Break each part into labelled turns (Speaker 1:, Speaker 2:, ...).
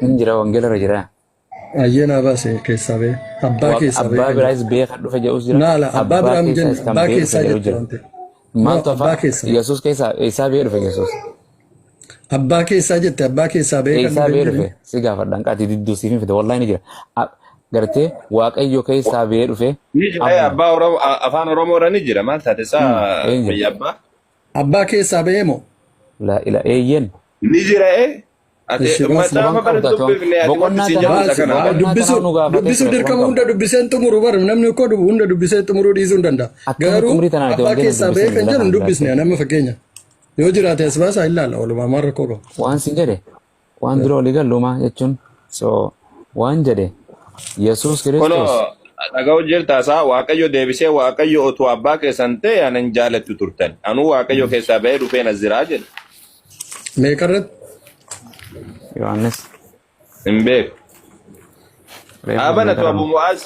Speaker 1: Hin jira, wangeela irra jira.
Speaker 2: Ayyee, naa baase keessaa ba'ee. Abbaa keessaa ba'ee
Speaker 1: Abbaa
Speaker 2: kan jedhu.
Speaker 1: biraayis bee kan dhufe jedhus jira.
Speaker 2: Naala abbaa
Speaker 1: Abbaa
Speaker 2: biraa hin jenne,
Speaker 1: keessaas kan
Speaker 2: abbaa
Speaker 1: bee dhufe
Speaker 2: keessaa
Speaker 1: jedhu
Speaker 2: jette
Speaker 1: jira.
Speaker 2: waan ta'eef. No,
Speaker 1: Maaltu
Speaker 2: abbaa
Speaker 1: afaan
Speaker 2: keessaa.
Speaker 1: Yesuus keessaa eessaa bee dhufe Yesuus?
Speaker 2: Abbaa keessaa jette, abbaa keessaa ba'ee kan
Speaker 1: Eessaa
Speaker 2: dhufe
Speaker 1: bee
Speaker 2: hin
Speaker 1: dhufe
Speaker 2: jedhin.
Speaker 1: si gaafadhaan qaati didduu siif hin fide, wallahi ni jira. Gartee Waaqayyo keessaa bee dhufe
Speaker 3: Ni jira
Speaker 1: abbuma.
Speaker 3: abbaa Oromoo, afaan Oromoo irra ni jira, maal taate isaa
Speaker 1: Een jira.
Speaker 3: biyya abbaa.
Speaker 2: Abbaa keessaa ba'ee moo?
Speaker 1: La ila, eeyyen.
Speaker 3: Ni jira Ati
Speaker 2: Ishi baasi.
Speaker 3: macaafa
Speaker 1: Quban
Speaker 3: bara
Speaker 1: qabdu ati waan
Speaker 3: dubbifne, ati wanti
Speaker 1: boqonnaa
Speaker 3: siin
Speaker 1: tana
Speaker 3: jedhu isa
Speaker 2: Baasi.
Speaker 3: kana.
Speaker 1: Boqonnaa
Speaker 2: Dubbisu
Speaker 1: tanaaf nu gaafatee
Speaker 2: dubbisu
Speaker 1: ture, quban
Speaker 2: dirqama
Speaker 1: qabdu.
Speaker 2: Hunda dubbiseen xumuru bar, namni koo hunda dubbisee xumuruu dhiisuu hin danda'a.
Speaker 1: Akkamitti
Speaker 2: Garuu
Speaker 1: umrii tanaan ati
Speaker 2: abbaa
Speaker 1: wangeela
Speaker 2: keessaa ba'ee
Speaker 1: dubbisan
Speaker 2: kan jedhu
Speaker 1: lafa
Speaker 2: hin dubbisne
Speaker 1: jiraatte.
Speaker 2: nama fakkeenya. Yoo jiraate as baasaa, ilaalla, walumaa maal rakkoo qaba.
Speaker 1: Waan sin jedhe, waan dura olii gallumaa jechuun, so waan jedhe Yesuus
Speaker 3: Kunoo
Speaker 1: Kiristoos
Speaker 3: dhaga'u jirta isaa, Waaqayyo deebisee, Waaqayyo utuu abbaa keessan ta'e ana hin jaalattu turtan. Anuu Waaqayyo keessaa ba'ee dhufeen as jiraa jedhe.
Speaker 2: Meeqarratti?
Speaker 1: Yohaannis.
Speaker 3: Hin beeku.
Speaker 1: Reefu
Speaker 3: Haa banatu
Speaker 1: meeqa
Speaker 3: Abu Mu'aaz.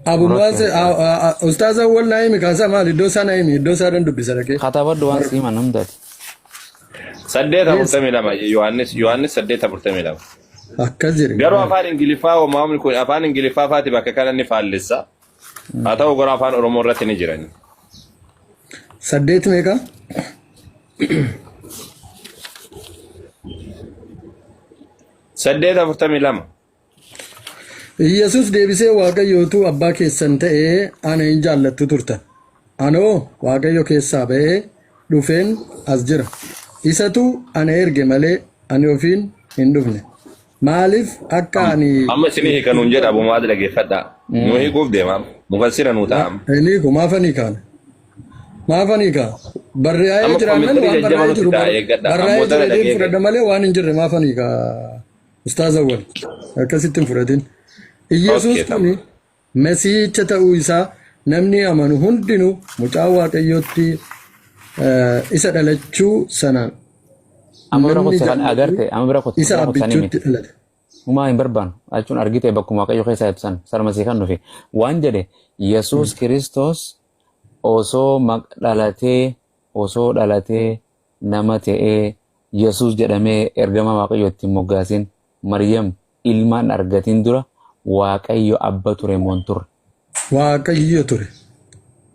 Speaker 2: Abu Muwaaz,
Speaker 1: Muraatti.
Speaker 2: Ustaaz Awwal naa himi kaasaa, maal iddoo isaa naa himi, iddoo isaa dan dubbisa dhaqee.
Speaker 1: Katabadhu waan sii himan hundaati.
Speaker 3: 8 42, Yohaannis 8:42.
Speaker 2: Akkas jedhe.
Speaker 3: Garuu afaan Ingiliffaa homaamni kun afaan Ingiliffaa faati bakka kana ni faallessa. Haa ta'u, garuu afaan Oromoo irratti ni jiran.
Speaker 2: Saddeet meeqa?
Speaker 3: 8:42.
Speaker 2: Iyyasuus deebisee, Waaqayyo utuu abbaa keessan ta'ee ana hin jaallattu turtan. Anoo Waaqayyo keessaa ba'ee dhufeen as jira. Isatu ana erge malee ani ofiin hin dhufne. Maaliif akka ani
Speaker 3: Amma isinii hiikanuun jedha, Abu Mu'aaz, dhaggeeffadhaa. Nu hiikuuf deema. Mufassira nuu ta'a.
Speaker 2: Inni kun maafanii kaana? Maafanii kaa? Barreeffamee
Speaker 3: Amma
Speaker 2: jiraannan
Speaker 3: commentary
Speaker 2: waan
Speaker 3: jajjaba
Speaker 2: barraa'ee
Speaker 3: nutti
Speaker 2: jiru
Speaker 3: ta'a, eeggadha.
Speaker 2: barraa'ee
Speaker 3: Ammoo
Speaker 2: jiru
Speaker 3: tana
Speaker 2: jedhee
Speaker 3: dhageesse.
Speaker 2: fudhadha malee waan hin jirre maafanii kaa? Ustaaz Awwal, akkasitti hin fudhatin. Iyyasuus
Speaker 3: Okay,
Speaker 2: kun Mesiicha ta'uu isaa namni amanu hundinuu mucaa Waaqayyootti isa dhalachuu sana
Speaker 1: Amma bira
Speaker 2: namni
Speaker 1: kutte kan
Speaker 2: jaallatu
Speaker 1: agarte, amma bira kutte
Speaker 2: isa
Speaker 1: bira kutte sanii
Speaker 2: abbichuutti
Speaker 1: miti.
Speaker 2: dhalate.
Speaker 1: Humaa hin barbaannu jechuun argite bakkuma Waaqayyo keessaa ibsan sarmasii kan dhufe waan jedhe, Yesuus Kiristoos osoo dhalatee, osoo dhalatee nama ta'ee, Yesuus jedhamee ergama Waaqayyo ittiin moggaasin, Maryam ilmaan argatin dura Waaqayyo abba ture moo hin turre?
Speaker 2: Waaqayyo ture.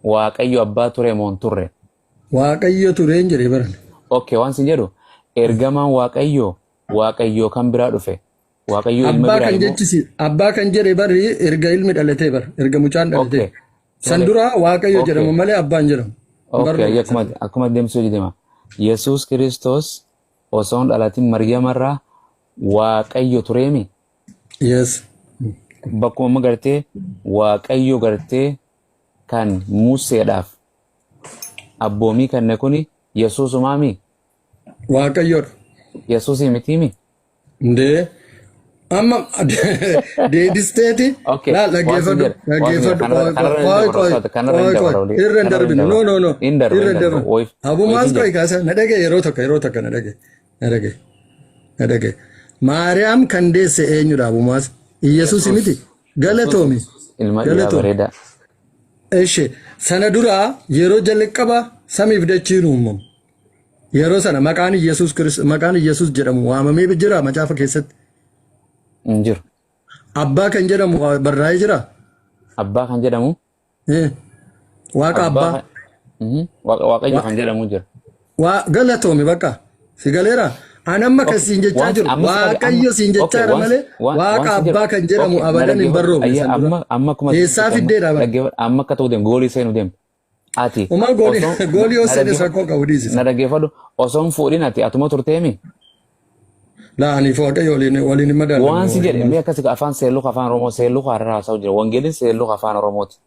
Speaker 1: Waaqayyo abbaa ture moo hin turre?
Speaker 2: Waaqayyo ture hin jedhee baran.
Speaker 1: Okay, waan sin jedhu, ergamaan Waaqayyo Waaqayyoo kan biraa dhufe, Waaqayyo ilma
Speaker 2: Abbaa
Speaker 1: biraa
Speaker 2: kan
Speaker 1: immoo
Speaker 2: jechisi abbaa kan jedhe barri erga ilmi dhalatee bar, erga mucaan dhalatee. San dura Waaqayyo jedhama malee abbaan jedhamu.
Speaker 1: Okay,
Speaker 2: Barruu
Speaker 1: akkuma deemsuu deema. Yesuus Kiristoos osoo hin dhalatin Maryamarraa Waaqayyo tureemi.
Speaker 2: Yes.
Speaker 1: Bakkuma amma gartee Waaqayyo gartee kan Museedhaaf abboomii kenne kuni Yesuusumaami.
Speaker 2: Waaqayyoodha.
Speaker 1: Yesuusii mitiimi.
Speaker 2: Ndee amma deebisteeti
Speaker 1: Okay.
Speaker 2: laal,
Speaker 1: Waan sin
Speaker 2: dhaggeeffadhu
Speaker 1: jedhe, waan sin jedhe,
Speaker 2: dhaggeeffadhu,
Speaker 1: kanarra
Speaker 2: qoy
Speaker 1: kanarra hin
Speaker 2: qoy
Speaker 1: dabarra
Speaker 2: qoy
Speaker 1: ustaata, kanarra hin
Speaker 2: qoy qoy
Speaker 1: dabarra olii,
Speaker 2: irra hin
Speaker 1: kanarra hin
Speaker 2: darbinu, no
Speaker 1: dabarra.
Speaker 2: no no,
Speaker 1: Hin darba,
Speaker 2: irra
Speaker 1: hin
Speaker 2: hin
Speaker 1: darba.
Speaker 2: darbinu.
Speaker 1: Wayif
Speaker 2: Abumaas
Speaker 1: hin
Speaker 2: qoy
Speaker 1: jedhe.
Speaker 2: kaasa, na dhagaye, yeroo tokko, yeroo tokko na dhagaye, na dhagaye, na dhagaye. Maariyaam kan deesse eenyudha, Abumaas? Iyyasuus
Speaker 1: Yesuus.
Speaker 2: miti? Galatoomi.
Speaker 1: Ilma dhiiraa
Speaker 2: Galatoomi.
Speaker 1: bareedaa.
Speaker 2: Eshi, sana dura yeroo jalqaba samiif dachiin uumamu. Yeroo sana maqaan Iyyasuus Kiristoos, maqaan Iyyasuus jedhamu waamamee jira macaafa keessatti?
Speaker 1: Hin jiru.
Speaker 2: Abbaa kan jedhamu barraa'ee jira?
Speaker 1: Abbaa kan jedhamu.
Speaker 2: Waaqa abbaa.
Speaker 1: Waaqayyo kan jedhamu jira.
Speaker 2: Waa galatoomi, bakka si galeera. An amma kan siin jechaa jiru Waaqayyo siin jechaa jira malee waaqa abbaa kan jedhamu abadan hin barroofne san dura.
Speaker 1: Amma akkuma
Speaker 2: Eessaa fiddeedha bara?
Speaker 1: Amma akka ta'u deemu, goolii seenuu deemu. Ati
Speaker 2: Umaa goolii goolii yoo seene rakkoo qabu dhiisisa.
Speaker 1: Na dhaggeeffadhu, osoo hin fuudhin ati atuma turteemi.
Speaker 2: Laa, aniif Waaqayyo waliin hin madaalamne.
Speaker 1: Waan si jedhe mee, akkasi afaan seelluka afaan Oromoo seelluka har'a haasa'u jira. Wangeelin seelluka afaan Oromooti.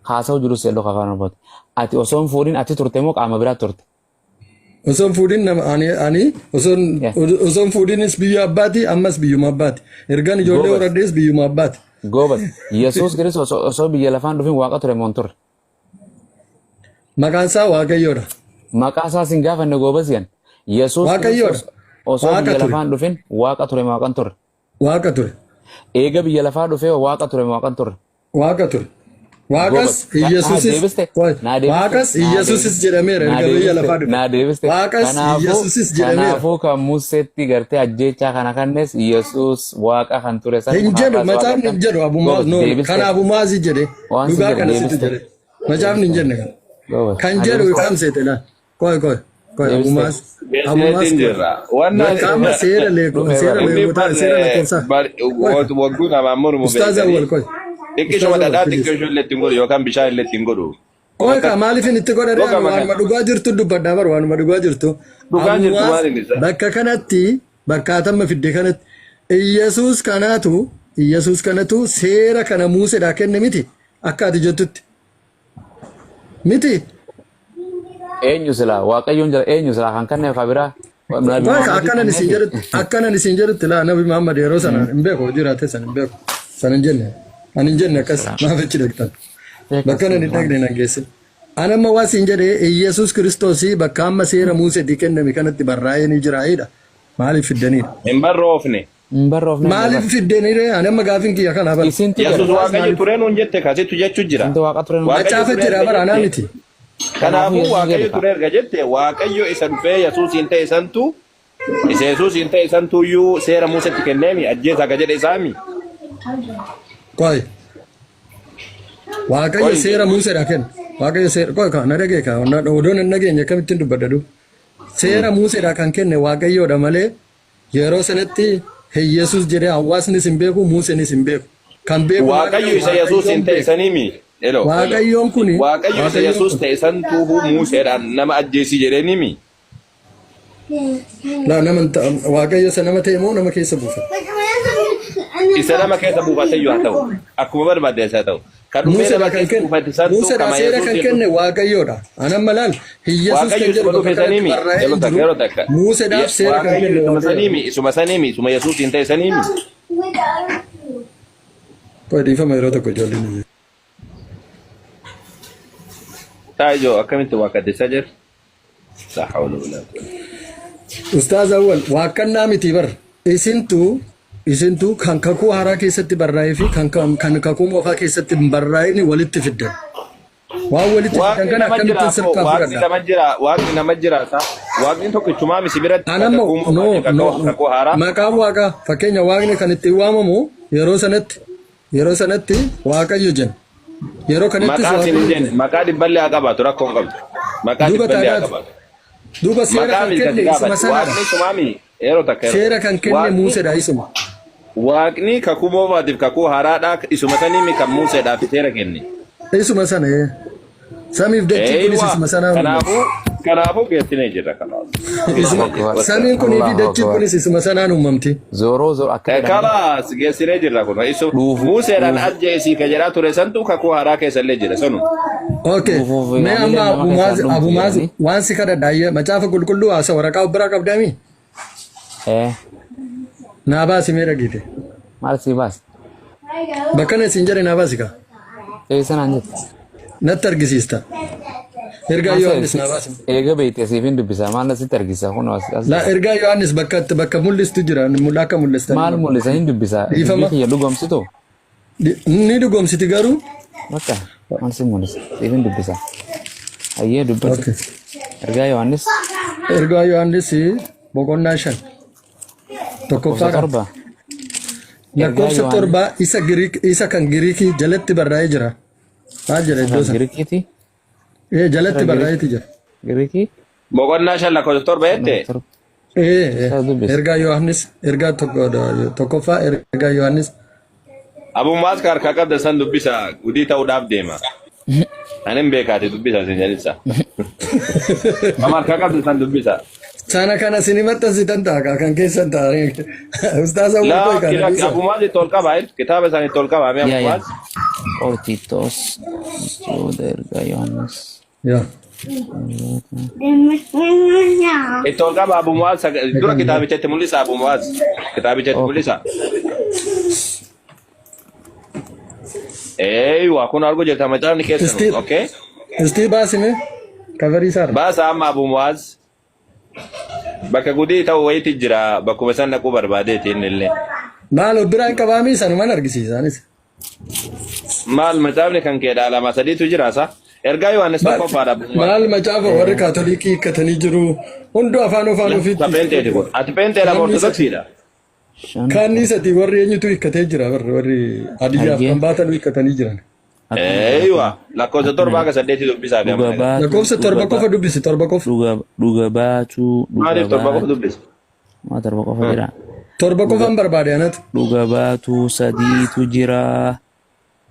Speaker 1: Haasa'u jiru seelluka afaan Oromooti. Ati osoo hin fuudhin ati turte moo qaama biraa turte?
Speaker 2: Osoo hin fuudhin nama ani osoo hin fuudhinis biyya abbaati, ammas biyyuma abbaati. Ergaan ijoollee
Speaker 1: Goobas.
Speaker 2: horadhees biyyuma abbaati.
Speaker 1: Goobas. Yesuus Kiristoos osoo biyya lafaan dhufin waaqa ture moo hin turre?
Speaker 2: Maqaan isaa Waaqayyoodha.
Speaker 1: Maqaa isaas hin gaafanne, goobas yan. Yesuus
Speaker 2: Waaqayyoodha.
Speaker 1: Kiristoos osoo
Speaker 2: Waaqa
Speaker 1: biyya
Speaker 2: ture.
Speaker 1: lafaan dhufin waaqa ture moo waaqa hin turre?
Speaker 2: Waaqa ture.
Speaker 1: Eega biyya lafaa dhufee waaqa ture moo waaqa hin turre?
Speaker 2: Waaqa ture. Waaqas
Speaker 1: Goobas. Naa
Speaker 2: Iyyasuusis
Speaker 1: deebiste.
Speaker 2: qoy
Speaker 1: Naa deebiste.
Speaker 2: Waaqas
Speaker 1: Naa
Speaker 2: Iyyasuusis
Speaker 1: deebiste.
Speaker 2: jedhameera
Speaker 1: Naa
Speaker 2: erga biyya
Speaker 1: deebiste.
Speaker 2: lafaa dhufe.
Speaker 1: Naa deebiste.
Speaker 2: Waaqas
Speaker 1: Kanaafuu
Speaker 2: Iyyasuusis jedhameera.
Speaker 1: kanaafuu kan Museetti gartee ajjeechaa kana kannes Yesuus waaqa kan ture san
Speaker 2: Hin jedhu
Speaker 1: har'as waaqa
Speaker 2: macaafni
Speaker 1: kan
Speaker 2: hin jedhu abumaaz
Speaker 1: goobas
Speaker 2: no
Speaker 1: deebiste.
Speaker 2: kana abumaazii jedhe
Speaker 1: Waan si
Speaker 2: dhugaa
Speaker 1: jedhe
Speaker 2: kana situ
Speaker 1: deebiste.
Speaker 2: jedhe macaafni hin jenne kana.
Speaker 1: Goobas.
Speaker 2: Kan
Speaker 1: Naa
Speaker 2: jedhu
Speaker 1: deebiste.
Speaker 2: kam seete laal qoy qoy qoy
Speaker 1: Deebiste.
Speaker 2: abumaaz abumaaz
Speaker 3: Geessineetiin
Speaker 2: qoy
Speaker 3: jirra. Wanna
Speaker 2: bakka amma seera leeko
Speaker 1: Dhumee
Speaker 2: seera
Speaker 1: bara.
Speaker 3: inni
Speaker 2: leewotaa seera lakkoofsaa qoy
Speaker 3: wagguu namaan mormu
Speaker 2: ustaaz awwal
Speaker 3: beekanii
Speaker 2: qoy
Speaker 3: xiqqishuma
Speaker 2: ustaaz awwal
Speaker 3: dhadhaa
Speaker 2: please
Speaker 3: xiqqishuu illee ittiin godhu yookaan bishaan illee ittiin godhu.
Speaker 2: Qoy kaa maaliif inni itti godha ree
Speaker 3: Goga
Speaker 2: ani
Speaker 3: makan.
Speaker 2: waanuma dhugaa jirtu dubbadhaa bar waanuma dhugaa jirtu.
Speaker 3: Dhugaan jirtu
Speaker 2: Ammaas
Speaker 3: maal inni isa?
Speaker 2: bakka kanatti bakka atamma fidde kanatti Iyyasuus kanaatu Iyyasuus kanatu seera kana Muuseedhaa kenne miti akka ati jettutti miti.
Speaker 1: Eenyu silaa waaqayyoon jira eenyu silaa kan kanneef ka biraa Nabi
Speaker 2: Qoy kaa
Speaker 1: Muhammad
Speaker 2: akkanan isin
Speaker 1: kenneefi.
Speaker 2: jedhutti akkanan isin jedhutti laa Nabi Muhammad yeroo sana hin beeku jiraate sana hin beeku sana hin jenne ani hin jenne akkas maaf achi dhaqxan. Bakka nan hin dhaqne nan geessin. An amma waa siin jedhe Iyyasuus Kiristoosii bakka amma seera Muuseetii kenname kanatti barraa'ee ni jiraayidha. Maaliif fiddaniidha?
Speaker 3: Hin barroofne.
Speaker 1: Hin barroofne hin
Speaker 2: Maaliif
Speaker 1: barra.
Speaker 2: fiddaniire? Ani amma gaafiin kiyya kana bara.
Speaker 1: Isintu
Speaker 3: Yesuus
Speaker 1: jedha.
Speaker 3: Waaqayyo
Speaker 2: Maaliif?
Speaker 3: ture nuun jette kasitu jechuu jira.
Speaker 1: Isintu waaqa ture nuun
Speaker 3: Waaqayyo
Speaker 2: Macaafa
Speaker 3: ture
Speaker 2: jira
Speaker 3: erga
Speaker 2: bara anaa
Speaker 3: jette.
Speaker 2: miti.
Speaker 1: Kanaafuu
Speaker 3: Kanaafuu
Speaker 1: Yesuus
Speaker 3: Waaqayyo
Speaker 1: jedhe kaa.
Speaker 3: ture erga jette Waaqayyo isa dhufee Yesuusiin ta'e santu isa Yesuusiin ta'e santuyyuu seera Muusetti kenneemi ajjeesaa ka jedhe isaami.
Speaker 2: Qoy. Waaqayyo
Speaker 3: Qoy
Speaker 2: seera Muuseedhaa kenne. Waaqayyo seera qoy kaa na dhagee kaa odoon hin dhageenye akkamittiin dubbadha duuba. Seera Muuseedhaa kan kenne Waaqayyoodha malee yeroo sanatti Yesuus jedhee hawaasnis hin beeku Muuseenis hin beeku. Kan beeku maalidha?
Speaker 3: Waaqayyo isa Yesuusiin
Speaker 2: Waaqayyoon
Speaker 3: ta'e
Speaker 2: beeka.
Speaker 3: saniimi. Elo elo.
Speaker 2: Waaqayyoon kuni
Speaker 3: Waaqayyo isa
Speaker 2: Waaqayyoon
Speaker 3: Yesuus
Speaker 2: kun
Speaker 3: ta'e santuu Muuseedhaan nama ajjeesii jedheenimi.
Speaker 2: laa nama hin Waaqayyo isa nama ta'e moo nama keessa buufate?
Speaker 3: Isa nama keessa buufate iyyuu haa ta'u. Akkuma barbaade haa ta'u. Kan dhufee
Speaker 2: Muuseedha
Speaker 3: nama
Speaker 2: kan
Speaker 3: keessa
Speaker 2: kenne
Speaker 3: buufate santu
Speaker 2: Muuseedha
Speaker 3: kama
Speaker 2: seera kan
Speaker 3: Yesuusiin
Speaker 2: kenne
Speaker 3: dhufe.
Speaker 2: Waaqayyoodha. An amma laal Yesuus kan
Speaker 3: Waaqayyo
Speaker 2: jedhu
Speaker 3: isuma
Speaker 2: bakka
Speaker 3: dhufe
Speaker 2: kanatti
Speaker 3: saniimi.
Speaker 2: barraa'ee
Speaker 3: Yeroo
Speaker 2: hin
Speaker 3: takka
Speaker 2: jiru.
Speaker 3: yeroo takka.
Speaker 2: Muuseedhaaf seera kan
Speaker 3: Waaqayyo
Speaker 2: kenne
Speaker 3: isuma
Speaker 2: Waaqayyoodha.
Speaker 3: saniimi isuma saniimi isuma Yesuusiin ta'e saniimi.
Speaker 2: Qoy dhiifama yeroo tokko ijoolleen.
Speaker 3: Taa'ijoo akkamitti waaqaddessaa jirti? Laa hawla walaa quwwata.
Speaker 2: Ustaaz Awwal waakkannaa miti bar isintu isintu kan kakuu haaraa keessatti barraa'ee fi kan kan kan kakuu moofaa keessatti hin barraa'in walitti fiddan. Waan walitti fiddan
Speaker 3: Waaqni
Speaker 2: kana
Speaker 3: nama jira
Speaker 2: akkamittiin
Speaker 3: koo
Speaker 2: sirkaa
Speaker 3: waaqni
Speaker 2: fudhadha?
Speaker 3: nama jira waaqni nama jira sa waaqni tokkichumaa misi biratti
Speaker 2: An ammoo
Speaker 3: kakuu
Speaker 2: no
Speaker 3: moofaa fi
Speaker 2: no
Speaker 3: kakuu kakuu haaraa
Speaker 2: maqaan waaqaa fakkeenya waaqni kan ittiin waamamu yeroo sanatti yeroo sanatti waaqayyo jenna. Yeroo kanattis
Speaker 3: Maqaa isin hin
Speaker 2: waaqayyo
Speaker 3: jenne
Speaker 2: jenna.
Speaker 3: maqaa dhibballee haa qabaatu rakkoo hin qabdu. Maqaa
Speaker 2: Duuba
Speaker 3: dhibballee haa
Speaker 2: taanaaf
Speaker 3: qabaatu.
Speaker 2: duuba seera
Speaker 3: Maqaa
Speaker 2: kan
Speaker 3: miti
Speaker 2: kenne
Speaker 3: kan
Speaker 2: isuma
Speaker 3: gaafate.
Speaker 2: sanadha.
Speaker 3: Waaqni sumaami yeroo takka yeroo
Speaker 2: Seera
Speaker 3: takka.
Speaker 2: kan kenne
Speaker 3: Waaqni
Speaker 2: Muuseedha isuma.
Speaker 3: Waaqni kakuu moofaatiif kakuu haaraadhaa isuma saniimi kan Muuseedhaaf seera kenne.
Speaker 2: Isuma sana ee. Samiif dachiin kunis
Speaker 3: Eeywa
Speaker 2: isuma sanaa uumame.
Speaker 3: kanaafuu kanaafuu geessinee jirra kalaas.
Speaker 2: Isuma
Speaker 1: Allahu akbar.
Speaker 2: samiin kunii fi
Speaker 1: Allahu
Speaker 2: dachiin
Speaker 1: akbar.
Speaker 2: kunis isuma sanaan uumamti.
Speaker 1: Zooroo zoor akka jedhanii
Speaker 3: Kalaas geessinee jirra kun. Isu
Speaker 1: dhuufu
Speaker 3: Muuseedhaan
Speaker 1: dhuufu
Speaker 3: ajjeesii ka jedhaa ture santu kakuu haaraa keessa illee jira sanu.
Speaker 2: Okay.
Speaker 1: dhuufuuf
Speaker 2: Mee
Speaker 1: hamileen
Speaker 2: amma
Speaker 1: nama
Speaker 2: Abu
Speaker 1: keessaa
Speaker 2: Maaz
Speaker 1: dhumtu
Speaker 2: Abu Maaz
Speaker 1: jedhanii.
Speaker 2: waan si kadhadha ayyee macaafa qulqulluu haasa waraqaa of biraa qabdaami?
Speaker 1: Eh
Speaker 2: Naa baasi mee dhageete.
Speaker 1: maal sii baas?
Speaker 2: Bakka na isin jedhe naa baasi kaa.
Speaker 1: Eessa naan jette?
Speaker 2: Natti argisiista. Ergaa
Speaker 1: Maal
Speaker 2: Yohaannis naa baasi.
Speaker 1: Eega beekte siif hin dubbisa maal na sitti argisiisa kun as as
Speaker 2: La
Speaker 1: jira.
Speaker 2: ergaa Yohaannis bakka itti bakka mul'istu jira mul'a akka mul'istan.
Speaker 1: Maal mul'isa hin dubbisa dubbii
Speaker 2: Dhiifama.
Speaker 1: kiyya dhugoomsitu
Speaker 2: Ni dhugoomsiti garuu.
Speaker 1: bakka maal si mul'isa siif hin dubbisa. Ayyee dubbadhu.
Speaker 2: Okay.
Speaker 1: Ergaa Yohaannis
Speaker 2: Ergaa Yohaannis boqonnaa 5
Speaker 1: lakkoofsa
Speaker 2: tokkoffaa qaba.
Speaker 1: 7. Ergaa
Speaker 2: Lakkoofsa
Speaker 1: Yohaannis
Speaker 2: 7 isa Giriik isa kan Giriikii jalatti barraa'ee jira. Maal jedha
Speaker 1: isa
Speaker 2: iddoo
Speaker 1: kan
Speaker 2: sana?
Speaker 1: Giriikiiti.
Speaker 2: Ee jalatti
Speaker 1: Isa
Speaker 2: barraa'eeti jira.
Speaker 1: Giriikii
Speaker 3: Boqonnaa 5 lakkoofsa 7 jette.
Speaker 1: 7.
Speaker 2: Ee ee.
Speaker 1: Isa dubbisa.
Speaker 2: Ergaa Yohaannis ergaa tokkoffaa ergaa Yohaannis
Speaker 3: Abummaas ka harkaa qabda san dubbisa gudii ta'uudhaaf deema. Ani hin beekaati dubbisa isin jedhisa. Amma harkaa qabda san dubbisa.
Speaker 2: Sana kana isin maxxansitan ta'a kaa kan keessan ta'a. Ustaaz Awwal
Speaker 3: Laa
Speaker 2: koo kana
Speaker 3: kira
Speaker 2: dhiisa.
Speaker 3: abummaas itti ol qaba kitaaba isaanii itti ol qaba mee
Speaker 1: Yaa yaa.
Speaker 3: abummaas.
Speaker 1: Ortitos Juuda ergaa Yohaannis.
Speaker 2: Yaa.
Speaker 3: Itti ol qaba abummaas dura kitaabicha itti mul'isa abummaas kitaabicha itti
Speaker 1: Okay.
Speaker 3: mul'isa. Eeywa kun argu jirta macaafni keessanu
Speaker 2: Istii
Speaker 3: okay.
Speaker 2: istii baasime kabarii isaarra.
Speaker 3: Baasa amma abummaas bakka gudii ta'u wayiiti jira bakkuma san dhaquu barbaadeeti inni illee.
Speaker 2: Maal of biraan qabaamii sanumaan argisiisaanis.
Speaker 3: Maal macaafni kan kee lama sadiitu jira sa? Ergaa Yohaannis tokkoffaadha.
Speaker 2: Maal macaafa warri Kaatolikii hiikkatanii jiru. Hunduu afaan afaan ofiitti.
Speaker 3: Peenteeti kun. Ati peenteedha moo Ortodoksiidha?
Speaker 1: 5
Speaker 2: Kaan isati warri eenyutu hiikkatee jira warri warri Hadiyyaaf
Speaker 1: Hayyee.
Speaker 2: kan baatan hiikkatanii jiran.
Speaker 3: Eeywa lakkoofsa 7 haga 8 dubbisaa fi
Speaker 1: Dhuga
Speaker 3: amma.
Speaker 1: baatu
Speaker 2: Lakkoofsa
Speaker 1: dhuga
Speaker 2: 7
Speaker 1: ba
Speaker 2: qofa dubbisi, 7 qofa.
Speaker 1: dhuga dhuga baatu dhuga
Speaker 3: Maaliif 7 qofa
Speaker 1: baatu
Speaker 3: dubbisa?
Speaker 1: maa 7 qofa jira.
Speaker 2: 7
Speaker 1: Dhuga
Speaker 2: qofan barbaade anatu.
Speaker 1: dhuga baatu sadiitu jira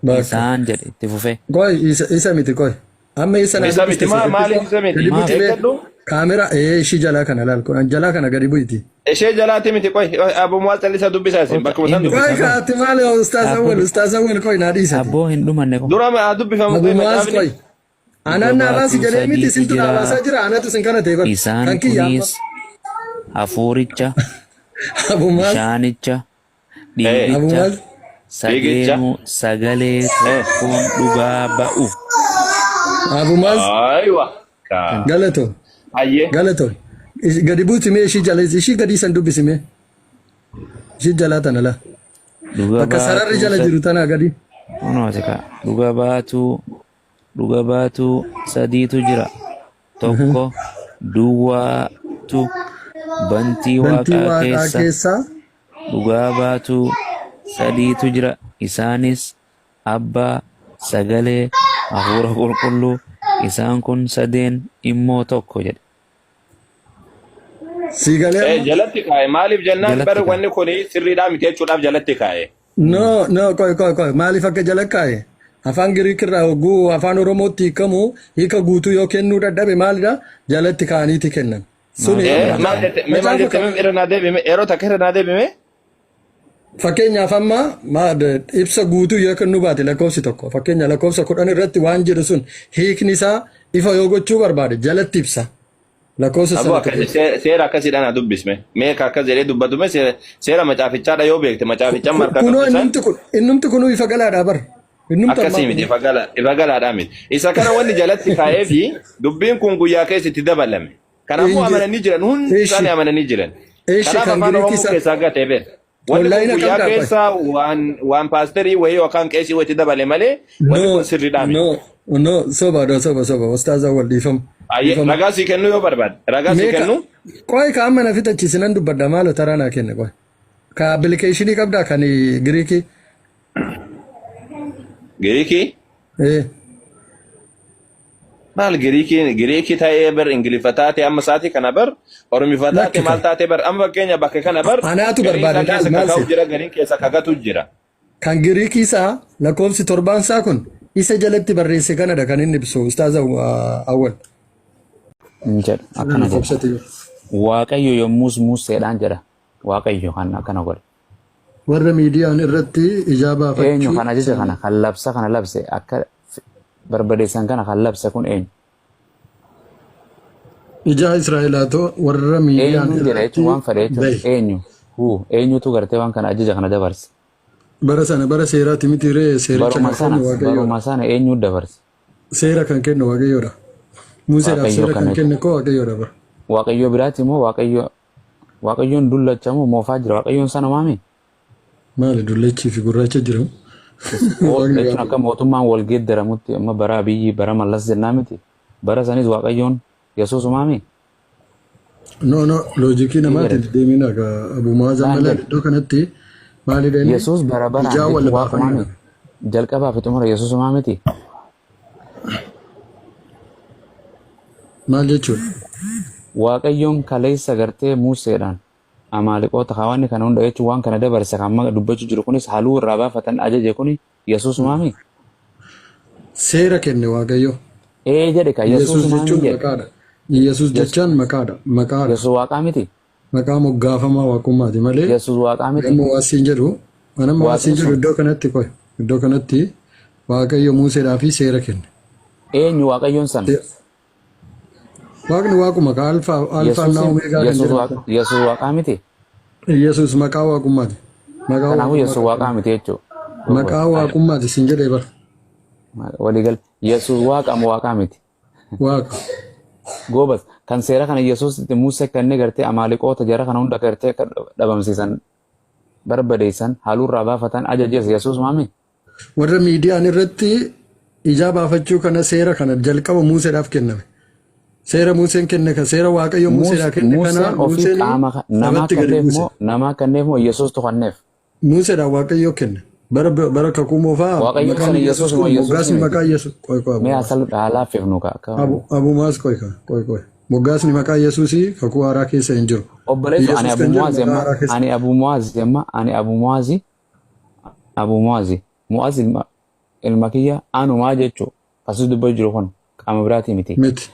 Speaker 2: Bakka.
Speaker 1: isaan jedhe itti fufee.
Speaker 2: Qoy isa miti qoy. Amma isa naa
Speaker 3: Isa
Speaker 2: dubbiste
Speaker 3: miti maa maaliif
Speaker 2: dubbisa.
Speaker 3: isa miti?
Speaker 2: Gadi
Speaker 1: Maaf
Speaker 2: buti mee
Speaker 3: Eeggadhu.
Speaker 2: kaamera ishii jalaa kana laal kun jalaa kana gadi bu'iti.
Speaker 3: Ishee jalaati miti qoy abummaa callisa dubbisaa isin
Speaker 1: Qoy
Speaker 3: bakkuma
Speaker 1: hin
Speaker 3: san
Speaker 1: dubbisa
Speaker 2: Qoy
Speaker 3: dubbisa.
Speaker 1: qoy.
Speaker 2: kaati maali ustaaz
Speaker 1: Abboo
Speaker 2: awwal ustaaz awwal qoy naa dhiisati.
Speaker 1: abboo hin dhumanne qofa.
Speaker 3: Dura haa dubbifamu
Speaker 2: Abu
Speaker 3: qoy
Speaker 2: Muaz
Speaker 3: macaafni.
Speaker 2: qoy.
Speaker 1: Dhuga
Speaker 2: Anaan naa baasi
Speaker 1: baatuu
Speaker 2: jedhee miti
Speaker 1: sadiitu
Speaker 2: isintu naa
Speaker 1: jira
Speaker 2: baasaa jira anatu isin kana ta'e bar.
Speaker 1: isaan
Speaker 2: Kan kiyya amma.
Speaker 1: kunis hafuuricha
Speaker 2: Abu Muaz
Speaker 1: bishaanicha
Speaker 2: Abu
Speaker 1: dhiigicha
Speaker 2: Muaz
Speaker 3: Fiigicha.
Speaker 1: sadeenuu sagalee tokkoon dhugaa ba'u.
Speaker 2: Abu Muaz
Speaker 3: Aywa.
Speaker 1: Kan
Speaker 2: galato
Speaker 3: Hayyee.
Speaker 2: galato. Gadi buuti mee ishii jala ishii gadi san dubbisi mee. Ishii jalaa tana laa.
Speaker 1: Dhuga
Speaker 2: Bakka sararri
Speaker 1: baatuu
Speaker 2: jala jiru tanaa gadi.
Speaker 1: Kunooti kaa. Dhuga baatuu sadiitu jira. Tokko duwwaatu bantii
Speaker 2: Bantii
Speaker 1: waaqaa
Speaker 2: waaqaa
Speaker 1: keessa
Speaker 2: keessaa
Speaker 1: dhugaa baatuu sadiitu jira. Isaanis Abbaa, Sagalee, Hafuura Qulqulluu. Isaan kun sadeen immoo tokko jedhe.
Speaker 2: Sii galee amma?
Speaker 3: Jalatti kaa'e maaliif jennaan
Speaker 1: Jalatti
Speaker 3: bar
Speaker 1: kaa'e.
Speaker 3: wanni kun sirriidhaa miti jechuudhaaf jalatti kaa'e.
Speaker 2: No, no, qoy, qoy, qoy. Maaliif akka jala kaa'e? Afaan Giriik irraa hogguu afaan Oromootti hiikamu hiika guutuu yoo kennuu dadhabe maalidha? Jalatti kaa'aniiti kennan. Suni
Speaker 1: Maaf
Speaker 2: amma
Speaker 1: jala
Speaker 3: Maal
Speaker 1: kaa'e?
Speaker 3: jette mee maal
Speaker 2: macaafa
Speaker 3: jette mee irra naa deebime yeroo takka irra naa deebime.
Speaker 2: Fakkeenyaaf amma ibsa guutuu yoo kennuu baate lakkoofsi tokko fakkeenya lakkoofsa 10 irratti waan jedhu sun hiikni isaa ifa yoo gochuu barbaade jalatti ibsa. Lakkoofsa
Speaker 3: Aboo
Speaker 2: sana
Speaker 3: akkasi
Speaker 2: tuqee.
Speaker 3: seera akkasiidhaan haa dubbisme. Mee ka akkas jedhee dubbatume seera macaafichaadha yoo beekte macaafichaan markaa
Speaker 2: Kunoo
Speaker 3: qabdu san
Speaker 2: innumti kun innumti kunuu ifa galaadhaa bara. Innumti ammaa
Speaker 3: akkasii miti
Speaker 2: kun.
Speaker 3: ifa galaadhaa miti. Isa kana wanni jalatti kaa'ee fi dubbiin kun guyyaa keessa itti dabalame. Kanaafuu
Speaker 2: Inje
Speaker 3: amananii jiran hundi
Speaker 2: Ishi
Speaker 3: isaanii amananii jiran.
Speaker 2: ishi
Speaker 3: Kanaaf
Speaker 2: kan
Speaker 3: afaan
Speaker 2: Giriikii
Speaker 3: Oromoo
Speaker 2: isa
Speaker 3: keessaa gatee beeka. Wanni kun
Speaker 2: onlaayina
Speaker 3: guyyaa
Speaker 2: qabdaa qoy.
Speaker 3: keessa waan waan paasterii wayii yookaan qeesii wayiitti dabale malee wanni
Speaker 2: No
Speaker 3: kun sirriidhaa miti.
Speaker 2: no no soba do soba soba ustaaza wal dhiifama
Speaker 3: Ayyee
Speaker 2: dhiifama.
Speaker 3: ragaa sii kennuu yoo barbaade ragaa sii
Speaker 2: Mee ka
Speaker 3: kennuu
Speaker 2: qoy ka amma na fixachiisi nan dubbadha maalo taraa naa kenne qoy. Ka appilikeeshinii qabdaa kan Giriikii.
Speaker 3: Giriikii
Speaker 2: Eh.
Speaker 3: Maal Giriikiin Giriikii ta'ee bar Ingiliffa taate amma sa'aatii kana bar Oromiffa taate
Speaker 2: Lakki
Speaker 3: maal
Speaker 2: ka.
Speaker 3: taate bar amma fakkeenya bakka kana bar
Speaker 2: Anaatu
Speaker 3: gariin
Speaker 2: barbaade
Speaker 3: isaa
Speaker 2: laal
Speaker 3: keessa
Speaker 2: maal
Speaker 3: kaka'u
Speaker 2: seete.
Speaker 3: jira gariin keessa kakatu jira.
Speaker 2: Kan Giriikii isaa lakkoofsi 7n isaa kun isa jalatti barreesse kanadha kan inni ibsu Ustaaz Awwal.
Speaker 1: Hin jedhu
Speaker 2: Sana
Speaker 1: akkana
Speaker 2: nuuf
Speaker 1: jedha.
Speaker 2: obsate jiru.
Speaker 1: Waaqayyo yommus Museedhaan jedha. Waaqayyo kan akkana godhe.
Speaker 2: Warra miidiyaan irratti ijaa
Speaker 1: Eenyu
Speaker 2: baafachuu
Speaker 1: kan ajaja
Speaker 2: isaanii.
Speaker 1: kana kan labsa kana labse akka barbadeessan kana kan labse kun eenyu?
Speaker 2: Ijaa Israa'elaatoo warra miidiyaan
Speaker 1: Eenyuun jedha
Speaker 2: irratti
Speaker 1: jechuun waan fedhe jechuun
Speaker 2: bahe.
Speaker 1: eenyu? Huu eenyutu gartee waan kana ajaja kana dabarse?
Speaker 2: Bara sana bara seeraati miti ree seericha
Speaker 1: Baruma
Speaker 2: kan
Speaker 1: sana
Speaker 2: kennu Waaqayyoodha.
Speaker 1: baruma sana eenyu dabarse?
Speaker 2: Seera kan kennu Waaqayyoodha. Museedhaaf
Speaker 1: Waaqayyo
Speaker 2: seera kan
Speaker 1: kana
Speaker 2: kenne koo Waaqayyoodha bara.
Speaker 1: Waaqayyo biraati moo Waaqayyo Waaqayyoon dullacha moo moofaa jira? Waaqayyoon sana maami?
Speaker 2: Maali dullachii fi gurraacha jiru? Waaqni
Speaker 1: Jechuun
Speaker 2: gaafa.
Speaker 1: akka mootummaan wal geeddaramutti amma bara Abiyyi bara Mallas jennaa miti. Bara sanis Waaqayyoon Yesuus maami?
Speaker 2: No, no, loojikii
Speaker 1: Ni
Speaker 2: namaatiin
Speaker 1: jedhe.
Speaker 2: deemin akka Abu Mu'aaz
Speaker 1: Maal
Speaker 2: ammalaa
Speaker 1: jedhe?
Speaker 2: iddoo kanatti maalidha inni
Speaker 1: Yesuus bara baraan
Speaker 2: ijaa wal
Speaker 1: jechuun waaqa
Speaker 2: baafanidha.
Speaker 1: maami? Jalqabaa fi xumura Yesuus maamiti?
Speaker 2: Maal jechuudha?
Speaker 1: Waaqayyoon kaleessa gartee Museedhaan Amaaleqoota hawaanni kana hunda jechuun waan kana dabarse kan amma dubbachuu jiru kunis haluu irraa baafatan ajaje kuni Yesuus maami?
Speaker 2: Seera kenne Waaqayyo.
Speaker 1: Ee jedhe ka
Speaker 2: Yesuus
Speaker 1: Yesuus maami
Speaker 2: jechuun
Speaker 1: jedhe.
Speaker 2: maqaadha. Yesuus jechaan maqaadha. Maqaadha.
Speaker 1: Yesuus waaqaa miti?
Speaker 2: Maqaa moggaafamaa waaqummaati malee
Speaker 1: Yesuus waaqaa miti?
Speaker 2: amma waasiin jedhu anamma waasiin
Speaker 1: Waaqni
Speaker 2: jedhu
Speaker 1: sun
Speaker 2: iddoo kanatti qoy iddoo kanatti Waaqayyo Museedhaa fi seera kenne.
Speaker 1: eenyu Waaqayyoon san?
Speaker 2: Waaqni waaquma ka alfaa alfaan naa
Speaker 1: Yesuusin
Speaker 2: omeegaa kan
Speaker 1: Yesuus
Speaker 2: jedhamu
Speaker 1: waaqa Yesuus waaqaa miti?
Speaker 2: Yesuus maqaa waaqummaati. Maqaa
Speaker 1: Kanaafuu
Speaker 2: waaqummaa
Speaker 1: Yesuus
Speaker 2: kan
Speaker 1: waaqaa
Speaker 2: kennu.
Speaker 1: miti jechuudha. Goobaz.
Speaker 2: Maqaa waaqummaati sin jedhee bara.
Speaker 1: Waliigal Yesuus waaqa moo waaqaa miti?
Speaker 2: Waaqa.
Speaker 1: Goobaz kan seera kana Yesuus itti Musee kennee gartee Amaaleqoota jara kana hunda gartee akka dhabamsiisan barbadeessan haaluu irraa baafatan ajajes Yesuus maami?
Speaker 2: Warra miidiyaan irratti ijaa baafachuu kana seera kana jalqaba Museedhaaf kenname. Seera Museen kenne kan seera Waaqayyo Museedhaa kenne kana
Speaker 1: Museen ofii
Speaker 2: Museen
Speaker 1: qaama namaa
Speaker 2: sabatti gadi
Speaker 1: kenneef
Speaker 2: buuse.
Speaker 1: moo namaa kenneef moo Yesuustu kenneef?
Speaker 2: Museedhaan Waaqayyo kenne. Bara kakuu moofaa
Speaker 1: Waaqayyoon
Speaker 2: maqaan
Speaker 1: sana
Speaker 2: Yesuus
Speaker 1: Yesuus moo
Speaker 2: kun
Speaker 1: Yesuus
Speaker 2: moggaasni
Speaker 1: miti?
Speaker 2: maqaa Yesuus qoy qoy
Speaker 1: Mee
Speaker 2: Abu
Speaker 1: asal haalaafeef nu ka akka
Speaker 2: Abumaas qoy qoy qoy moggaasni maqaa Yesuusii kakuu haaraa keessa hin jiru.
Speaker 1: Obboleessu ani
Speaker 2: Yesuus
Speaker 1: Abu
Speaker 2: kan jedhu
Speaker 1: Mu'aazi
Speaker 2: maqaa
Speaker 1: amma
Speaker 2: haaraa keessa.
Speaker 1: ani Abu Mu'aazi amma ani Abu Mu'aazi Abu Mu'aazi Mu'aaz ilma kiyya anumaa jechuu kasus dubbachuu jiru kun qaama biraatii miti.
Speaker 2: Miti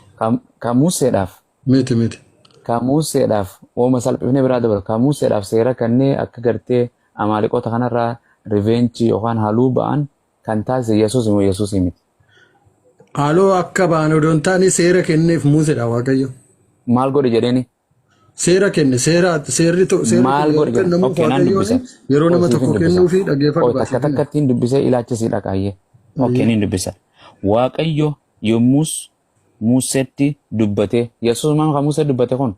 Speaker 1: Ka Museedhaaf
Speaker 2: miti miti.
Speaker 1: Ka Museedhaaf wooma salphifnee biraa dabalu ka Museedhaaf seera kannee akka gartee Amaaleqoota kanarraa revenge yookaan haaluu ba'an kan taasise Yesuus moo Yesuus miti.
Speaker 2: Haaloo akka ba'an odoo hin taane seera kenneef Museedha Waaqayyo.
Speaker 1: Maal godhe jedheeni?
Speaker 2: Seera kenne seera seerri seerri kun
Speaker 1: Maal
Speaker 2: yeroo
Speaker 1: godhe jedhe?
Speaker 2: kennamuuf
Speaker 1: Okay, naan
Speaker 2: Waaqayyoon
Speaker 1: dubbisa.
Speaker 2: yeroo
Speaker 1: Qoy
Speaker 2: nama
Speaker 1: siifin
Speaker 2: tokko
Speaker 1: dubbisa.
Speaker 2: kennuufi dhaggeeffadhu
Speaker 1: Qoy takka
Speaker 2: baasiifina.
Speaker 1: takkattiin dubbisee ilaachisi dhaqaayyee. Okay, niin dubbisa. Waaqayyo yommus Museetti dubbate. Yesuus maal kan Musee dubbate kun?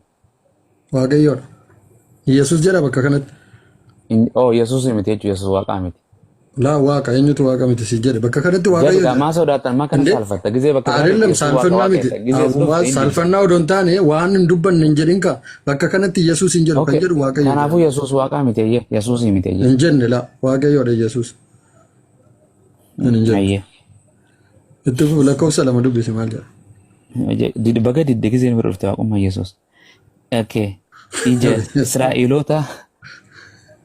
Speaker 2: Waaqayyoodha. Yesuus jedha bakka kanatti.
Speaker 1: Oh, Yesuus miti jechuudha. Yesuus waaqaa miti.
Speaker 2: Laa waaqa eenyutu waaqa miti si jedhe bakka kanatti Waaqayyo
Speaker 1: Jedhu
Speaker 2: jedha.
Speaker 1: maa sodaattan maa kana
Speaker 2: Indee
Speaker 1: saalfatta gizee bakka kana
Speaker 2: Arillam
Speaker 1: Yesuus waaqa
Speaker 2: saalfannaa
Speaker 1: waaqa
Speaker 2: miti.
Speaker 1: jetta gizee as dhufte
Speaker 2: Abumaa
Speaker 1: hin didde.
Speaker 2: saalfannaa odoo hin taane waan hin dubbanne hin jedhin ka bakka kanatti Yesuus hin jedhu kan
Speaker 1: Okay.
Speaker 2: jedhu Waaqayyo jedha.
Speaker 1: Kanaafuu Yesuus waaqaa miti eeyyee. Yesuus miti eeyyee.
Speaker 2: Hin jenne laa Waaqayyoodha Yesuus. Hin jenne.
Speaker 1: Ayyee.
Speaker 2: Itti fufu lakkoofsa 2 dubbisi maal jedha.
Speaker 1: Baga didde gizeen bira dhufte waaqummaa Yesuus. Okay. Ija Israa'eloota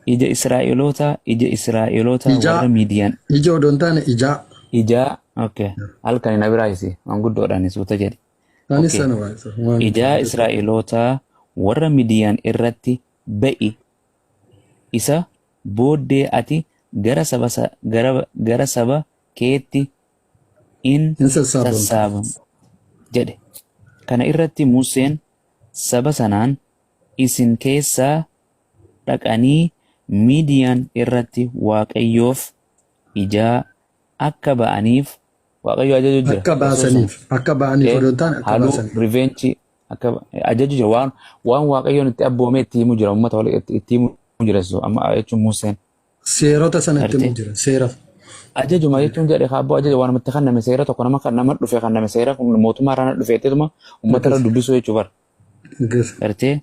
Speaker 1: ija Israa'eloota ija Israa'eloota
Speaker 2: Ijaa
Speaker 1: warra Miidiyaan
Speaker 2: ija odoo hin taane ijaa.
Speaker 1: ijaa okay halkan na biraa isi manguddoodhaan suuta jedhi.
Speaker 2: Anis
Speaker 1: Okay.
Speaker 2: sana baay'isa. Waan
Speaker 1: Ijaa Israa'eloota warra Miidiyaan irratti ba'i isa booddee ati gara saba gara saba keetti in
Speaker 2: hin sassaabamta.
Speaker 1: sassaabam jedhe. Kana irratti Museen saba sanaan isin keessaa dhaqanii Miidiyaan irratti Waaqayyoof ijaa akka ba'aniif Waaqayyo ajaju jira.
Speaker 2: Akka
Speaker 1: Yesuusuma.
Speaker 2: baasaniif akka ba'aniif odoo hin taane akka
Speaker 1: Haaluu
Speaker 2: baasaniif.
Speaker 1: revenge akka ajaju jira waan Waaqayyoon itti abboomee itti himu jira uummata wal itti himu jira Yesuus amma jechuun Museen.
Speaker 2: Seerota sana itti
Speaker 1: Gartee
Speaker 2: himu jira. Seera.
Speaker 1: Ajajuma jechuun jedhe kaabboo ajaja waan namatti kenname seera tokko nama kan nama dhufe kenname seera kun mootummaa irraa na dhufe jetteetuma uummata irra
Speaker 2: Akkas.
Speaker 1: dubbisuu jechuu bara.
Speaker 2: Akkas.
Speaker 1: Gartee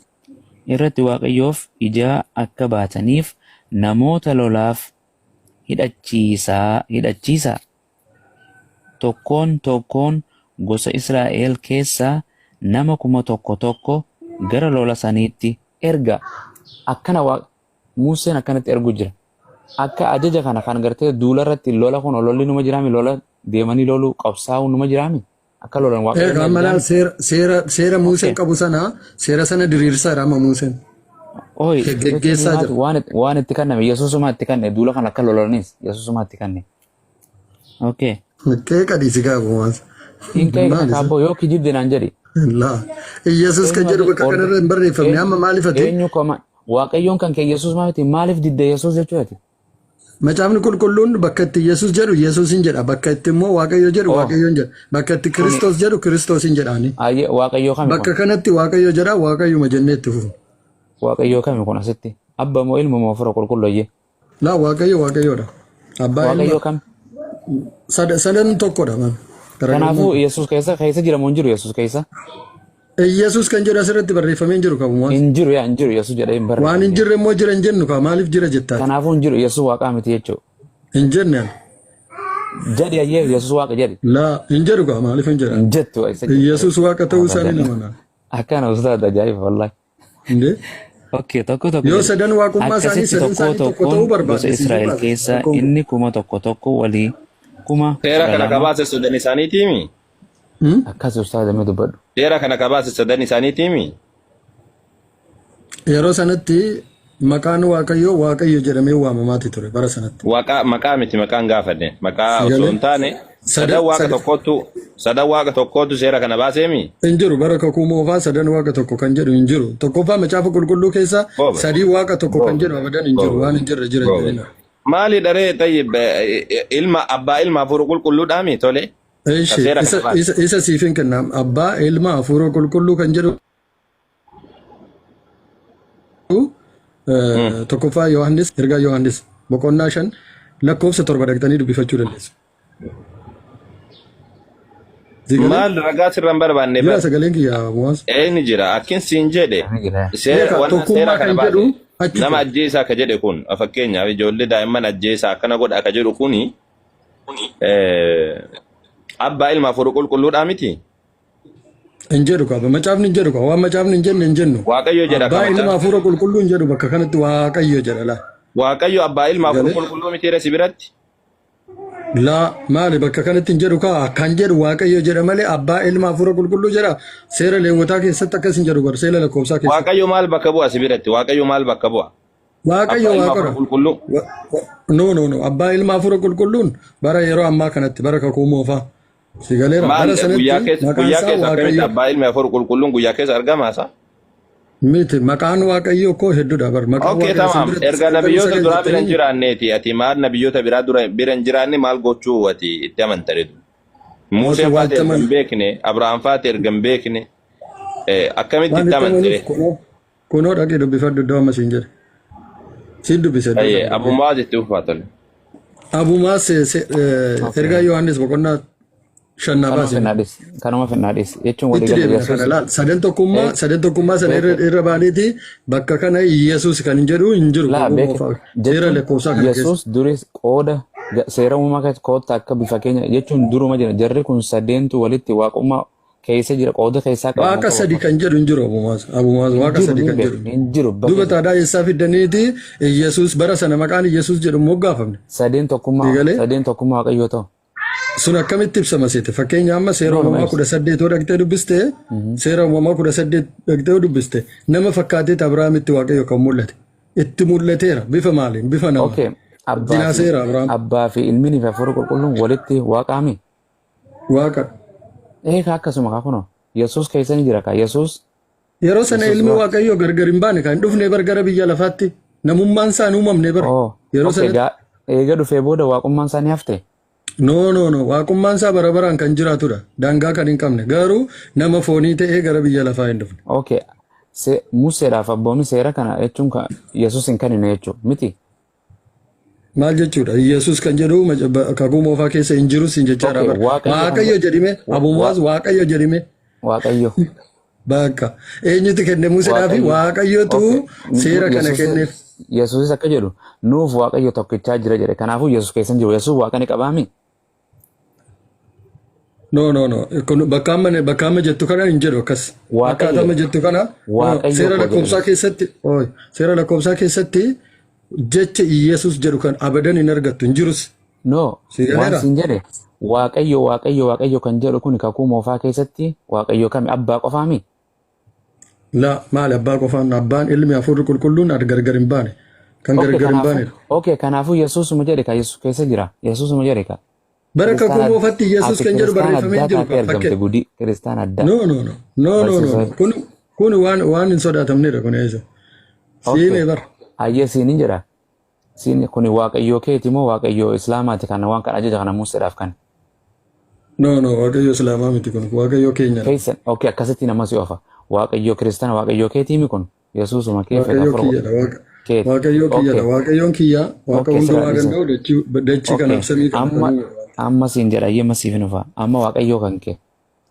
Speaker 1: irratti Waaqayyoof ijaa akka baataniif namoota lolaaf hidhachiisaa hidhachiisaa. Tokkoon tokkoon gosa Israa'el keessaa nama 1000 gara lola saniitti erga. Akkana Museen akkanatti ergu jira. Akka ajaja kana kan gartee duula irratti lola kun lolli numa jiraami lola deemanii loluu qabsaa'uu numa jiraami. Akka lolan Waaqayyo
Speaker 2: Egaa
Speaker 1: ni
Speaker 2: amma laal
Speaker 1: ajajaami.
Speaker 2: seera seera seera Museen
Speaker 1: Okay.
Speaker 2: qabu sana seera sana diriirsaa jira amma Museen.
Speaker 1: Oi, jechuun
Speaker 2: Geggeessaa
Speaker 1: himaatu
Speaker 2: jira.
Speaker 1: waan itti kenname Yesuusuma itti kenne duula kana akka lolanis Yesuusuma itti kenne. Okay.
Speaker 2: Qeeqa dhiisi gaafa waan.
Speaker 1: Hin qeeqna
Speaker 2: Maal isa?
Speaker 1: kaabboo yoo kijibde naan jedhi.
Speaker 2: Laa. Iyyasuus kan
Speaker 1: Eenyu
Speaker 2: jedhu
Speaker 1: ajaja
Speaker 2: bakka kanarra hin barreeffamne amma maaliif ati?
Speaker 1: eenyu koma Waaqayyoon kan kee Yesuus maal miti maaliif didde Yesuus jechuudha.
Speaker 2: Macaafni qulqulluun bakka itti Yesuus jedhu Yesuus hin jedha. Bakka itti immoo Waaqayyo jedhu
Speaker 1: Oh
Speaker 2: Waaqayyo hin jedha. Bakka itti
Speaker 1: kuni
Speaker 2: Kiristoos jedhu Kiristoos hin jedhaani.
Speaker 1: ayyee Waaqayyoo kami
Speaker 2: Bakka
Speaker 1: kun?
Speaker 2: kanatti Waaqayyo jedha Waaqayyuma jennee itti fufu.
Speaker 1: Waaqayyoo kami kun asitti? Abba moo ilma moo hafuura qulqulluu ayyee?
Speaker 2: Laa Waaqayyo Waaqayyoodha. Abbaa ilma
Speaker 1: Waaqayyoo kami?
Speaker 2: Sadan tokkodha man. Garaagarummaa
Speaker 1: Kanaafuu Yesuus keessa jira moo hin jiru Yesuus keessa?
Speaker 2: Iyyasuus kan jedhu asirratti barreeffamee hin jiru qabu waan.
Speaker 1: Hin jiru yaa hin jiru Yesuus jedhee hin
Speaker 2: Waan hin
Speaker 1: barreeffamne.
Speaker 2: jirre immoo jira hin jennu kaa maaliif jira jettaati?
Speaker 1: Kanaafuu hin jiru Yesuus waaqaa miti jechuudha.
Speaker 2: Hin jenne ani.
Speaker 1: Jedhi ayyee Yesuus waaqa jedhi.
Speaker 2: Laa hin jedhu kaa maaliif hin jedhan?
Speaker 1: Hin jettu isa jettu.
Speaker 2: Iyyasuus waaqa ta'uu isaa ni
Speaker 1: Abadan.
Speaker 2: namana.
Speaker 1: Akkana ustaad ajaa'iba wallahi.
Speaker 2: Indee?
Speaker 1: Okay, tokko tokko
Speaker 2: Yoo
Speaker 1: jedhi.
Speaker 2: sadan waaqummaa isaanii
Speaker 1: Akkasitti
Speaker 2: sadan
Speaker 1: tokkoo
Speaker 2: isaanii tokko ta'uu
Speaker 1: tokkoon gosa
Speaker 2: barbaade siifuu
Speaker 1: Israa'el
Speaker 2: baase
Speaker 1: keessaa
Speaker 2: rakkoon kun.
Speaker 1: inni 1000 walii kuma
Speaker 3: Seera
Speaker 1: kudha
Speaker 3: kana
Speaker 1: lama
Speaker 3: kabaase sadan isaaniitiimi?
Speaker 2: Hmm?
Speaker 1: akkas ustaad amma dubbadhu.
Speaker 3: Seera kana kabaase sadan isaaniitiimi?
Speaker 2: Yeroo sanatti maqaan Waaqayyoo Waaqayyo jedhamee waamamaati ture bara sanatti.
Speaker 3: Waaqa maqaa miti maqaan gaafadhe. Maqaa
Speaker 2: Si
Speaker 3: osoo
Speaker 2: galee?
Speaker 3: hin taane
Speaker 2: Sadan
Speaker 3: sadan waaqa
Speaker 2: sadan
Speaker 3: tokkootu sadan waaqa tokkootu seera kana baaseemi?
Speaker 2: hin jiru bara kakuu moofaa sadan waaqa tokko kan jedhu hin jiru. Tokkoffaa macaafa qulqulluu keessa
Speaker 3: Goobas.
Speaker 2: sadii waaqa tokko kan
Speaker 3: Goobas.
Speaker 2: jedhu abadan hin jiru
Speaker 3: Goobas.
Speaker 2: waan hin jirre jira hin
Speaker 3: Goobas.
Speaker 2: jedhina.
Speaker 3: Maali dharee tayyib ilma abbaa ilma hafuura qulqulluudhaami tole. Ka
Speaker 2: Eeshi
Speaker 3: seera kana
Speaker 2: isa
Speaker 3: baase.
Speaker 2: isa isa siif hin kenna abbaa ilma hafuura qulqulluu kan jedhu Tokkoffaa Yohaannis ergaa Yohaannis boqonnaa 5 Lakkoofsa 7 dhaqxanii dubbifachuu dandeessu. Zigalee
Speaker 3: Maal ragaa sirra hin barbaanne
Speaker 2: jira
Speaker 3: bar.
Speaker 2: sagaleen kiyya Muwaas.
Speaker 3: Eenyu jira akkin siin jedhe
Speaker 1: Ni jira.
Speaker 3: seera
Speaker 2: Beeka
Speaker 3: wanna seera
Speaker 2: tokkummaa
Speaker 3: kana
Speaker 2: kan jedhu
Speaker 3: baase
Speaker 2: achi
Speaker 3: nama
Speaker 2: jira.
Speaker 3: ajjeesaa ka jedhe kun fakkeenyaaf ijoollee daa'imman ajjeesaa akkana godha ka jedhu kuni abbaa ilma hafuura qulqulluudhaa miti.
Speaker 2: Hin jedhu qaba. Macaafni hin jedhu qaba. Waan macaafni hin jenne hin jennu.
Speaker 3: Waaqayyo jedha ka
Speaker 2: Abbaa ilma
Speaker 3: macaafni.
Speaker 2: hafuura qulqulluu hin jedhu bakka kanatti Waaqayyo jedha laa.
Speaker 3: Waaqayyo abbaa ilma hafuura
Speaker 2: Galee.
Speaker 3: qulqulluu miti si biratti.
Speaker 2: Laa maali bakka kanatti hin jedhu kaa kan jedhu Waaqayyo jedha malee abbaa ilma hafuura qulqulluu jedha. Seera leewwataa keessatti akkas hin jedhu bara seera lakkoofsaa keessatti.
Speaker 3: Waaqayyo maal bakka bu'a si biratti? Waaqayyo maal bakka bu'a?
Speaker 2: Waaqayyo
Speaker 3: Abbaa ilma hafuura
Speaker 2: waaqadha.
Speaker 3: qulqulluu.
Speaker 2: No, no, no. Abbaa ilma hafuura qulqulluun bara yeroo ammaa kanatti bara kakuu moofaa. Si galeera.
Speaker 3: Maal
Speaker 2: Bara
Speaker 3: guyyaa
Speaker 2: sanatti
Speaker 3: keessa
Speaker 2: maqaan
Speaker 3: guyyaa
Speaker 2: isaa
Speaker 3: keessa akkamitti
Speaker 2: Waaqayyo
Speaker 3: abbaa ilma hafuura qulqulluun guyyaa keessa argama isaa?
Speaker 2: miti. Maqaan Waaqayyo koo hedduudha bar. Maqaan
Speaker 3: Okay,
Speaker 2: Waaqayyo isin
Speaker 3: tamam.
Speaker 2: biratti
Speaker 3: Erga
Speaker 2: sagaltamii
Speaker 3: nabiyyoota
Speaker 2: sagal
Speaker 3: duraa bira hin
Speaker 2: jettanii
Speaker 3: jiraanneeti. Ati maal nabiyyoota biraa dura bira hin jiraanne maal gochuu ati itti amantanitu?
Speaker 2: Mootii
Speaker 3: Museen
Speaker 2: waan
Speaker 3: faati erga hin
Speaker 2: itti
Speaker 3: beekne, Abrahaam faati erga hin beekne, akkamitti
Speaker 2: waan
Speaker 3: itti
Speaker 2: itti
Speaker 3: amantare?
Speaker 2: amanuuf kunoo kunoo dhaqee dubbifadhu iddoo amma siin jedhe. Siin dubbise iddoo
Speaker 3: Ayyee,
Speaker 2: kana dhaqee.
Speaker 3: Abu Mu'aaz itti ufaa tole.
Speaker 2: Abumaas ergaa Yohaannis boqonnaa 5 naa
Speaker 1: Kanuma
Speaker 2: baasine.
Speaker 1: fennaa dhis. Kanuma fennaa dhis. Jechuun walii
Speaker 2: Itti
Speaker 1: galee
Speaker 2: deemna
Speaker 1: Yesuus.
Speaker 2: kana laal. Sadan tokkummaa sadan tokkummaa sana irra
Speaker 1: Beeke.
Speaker 2: irra baaneeti bakka kana Yesuus kan hin jedhu hin jiru
Speaker 1: Laa
Speaker 2: kakuu
Speaker 1: beeke.
Speaker 2: moofaa seera
Speaker 1: Jechuun
Speaker 2: lakkoofsaa kana keessa.
Speaker 1: Yesuus duris qooda seera uumamaa keessa kootta akka bifa keenya jechuun duruma jira. Jarri kun sadeentu walitti waaqummaa keessa jira qooda keessaa qabu moo
Speaker 2: Waaqa
Speaker 1: qabu
Speaker 2: sadi kan jedhu hin jiru Abumaas. Abumaas
Speaker 1: hin
Speaker 2: waaqa
Speaker 1: jiru
Speaker 2: sadi
Speaker 1: ni
Speaker 2: kan
Speaker 1: beeku
Speaker 2: jedhu.
Speaker 1: hin jiru
Speaker 2: Duuba
Speaker 1: bakka
Speaker 2: taadaa eessaa fiddaniiti Yesuus bara sana maqaan Yesuus jedhu moggaafamne.
Speaker 1: sadeen tokkummaa
Speaker 2: Eegalee
Speaker 1: sadeen tokkummaa waaqayyoo ta'u.
Speaker 2: sun akkamitti ibsama seete fakkeenya amma seera
Speaker 1: Kunoo numa
Speaker 2: uumamaa
Speaker 1: ibsa.
Speaker 2: 18 yoo dhaqxee dubbiste seera uumamaa 18 dhaqxee yoo dubbiste nama fakkaateet Abrahaamitti Waaqayyo kan mul'ate itti mul'ateera bifa maaliin bifa namaa
Speaker 1: Okay. Abbaa
Speaker 2: wajjin
Speaker 1: fi
Speaker 2: haaseera Abrahaam
Speaker 1: abbaa fi ilminii fi hafuurri qulqulluun walitti waaqaami.
Speaker 2: waaqa.
Speaker 1: Eegaa akkasuma kaa kunoo Yesuus keessa ni jira kaa Yesuus
Speaker 2: Yeroo sana
Speaker 1: Yesuus
Speaker 2: ilmi
Speaker 1: waaqa.
Speaker 2: Waaqayyoo gargar hin baane kan hin dhufne bar gara biyya lafaatti namummaan isaa hin uumamne bar
Speaker 1: Oh,
Speaker 2: yeroo
Speaker 1: okay
Speaker 2: sanatti.
Speaker 1: gaa eega dhufee booda waaqummaan isaa ni hafte.
Speaker 2: No, no, no, waaqummaan isaa bara baraan kan jiraatudha daangaa kan hin qabne garuu nama foonii ta'ee gara biyya lafaa hin dhufne.
Speaker 1: Okay. Se, Museedhaaf abboomi seera kana jechuun ka Yesuus hin kennine jechuudha miti.
Speaker 2: Maal jechuudha? Yesuus kan jedhu kakuu moofaa keessa hin jiru siin jechaadha
Speaker 1: Okay,
Speaker 2: bar.
Speaker 1: Waaqayyo kan
Speaker 2: Waaqayyo jedhime
Speaker 1: wa,
Speaker 2: Abumaas Waaqayyo jedhime
Speaker 1: Waaqayyo.
Speaker 2: bakka eenyutu kenne Museedhaaf
Speaker 1: Waaqayyo.
Speaker 2: Waaqayyotu
Speaker 1: Okay.
Speaker 2: seera kana
Speaker 1: Yesuus
Speaker 2: kenneef.
Speaker 1: Yesuusis akka jedhu nuuf Waaqayyo tokkichaa jira jedhe. Kanaafuu Yesuus keessa hin jiru. Yesuus Waaqa ni qabaami.
Speaker 2: No, no, no. Kun bakka amma jettu kana hin jedhu akkas. Akka
Speaker 1: Waaqayyo.
Speaker 2: amma jettu kana no,
Speaker 1: Waaqayyo
Speaker 2: seera
Speaker 1: koo jedhe.
Speaker 2: lakkoofsaa keessatti ooy seera lakkoofsaa keessatti jecha Iyesuus jedhu kan abadan hin argattu hin jirus.
Speaker 1: No,
Speaker 2: Si
Speaker 1: waan
Speaker 2: galeera?
Speaker 1: siin jedhe Waaqayyo Waaqayyo Waaqayyo kan jedhu kun kakuu moofaa keessatti Waaqayyo kami abbaa qofaami?
Speaker 2: La maali abbaa qofaan abbaan ilmi hafuurri qulqulluun gargar hin baane. Kan
Speaker 1: Okay,
Speaker 2: gargar hin
Speaker 1: kanaafuu
Speaker 2: baanedha.
Speaker 1: okay, kanaafuu Yesuusuma jedhe ka Yesuus keessa jira. Yesuusuma jedhe ka.
Speaker 2: Bara kakuu
Speaker 1: Kiristaana
Speaker 2: moofatti Yesuus
Speaker 1: ati
Speaker 2: kan jedhu
Speaker 1: kiristaana
Speaker 2: barreeffamee
Speaker 1: addaa
Speaker 2: hin jiru
Speaker 1: taatee
Speaker 2: kan
Speaker 1: argamte
Speaker 2: fakkee.
Speaker 1: gudii kiristaana addaa.
Speaker 2: No, no, no. No, no, no, no.
Speaker 1: Barsiisota.
Speaker 2: Kun waan hin sodaatamnedha kun eessa.
Speaker 1: Okay.
Speaker 2: Siimee bara.
Speaker 1: Ayyee siinin jedha. Siin kuni waaqayyoo keeti moo waaqayyoo islaamaati kana waan kana ajaja kana Museedhaaf kan.
Speaker 2: No, no, Waaqayyo Islaamaa miti kun Waaqayyo keenyadha.
Speaker 1: Keessan okay akkasitti nama si ofa. Waaqayyoo kiristaana waaqayyoo keetii mi kun Yesuusuma kee fedha
Speaker 2: Waaqayyo
Speaker 1: afur
Speaker 2: kiyyadha.
Speaker 1: keeti.
Speaker 2: Waaqayyo kiyyadha.
Speaker 1: Okay.
Speaker 2: Waaqayyoon kiyya Waaqa
Speaker 1: Okay sirraa
Speaker 2: hundumaa
Speaker 1: dhiisa.
Speaker 2: danda'u dachii
Speaker 1: Okay.
Speaker 2: kanaaf samii kana kan
Speaker 1: Amma
Speaker 2: uume.
Speaker 1: amma siin jedha ayyee masiif hin dhufa. Amma waaqayyoo kan kee.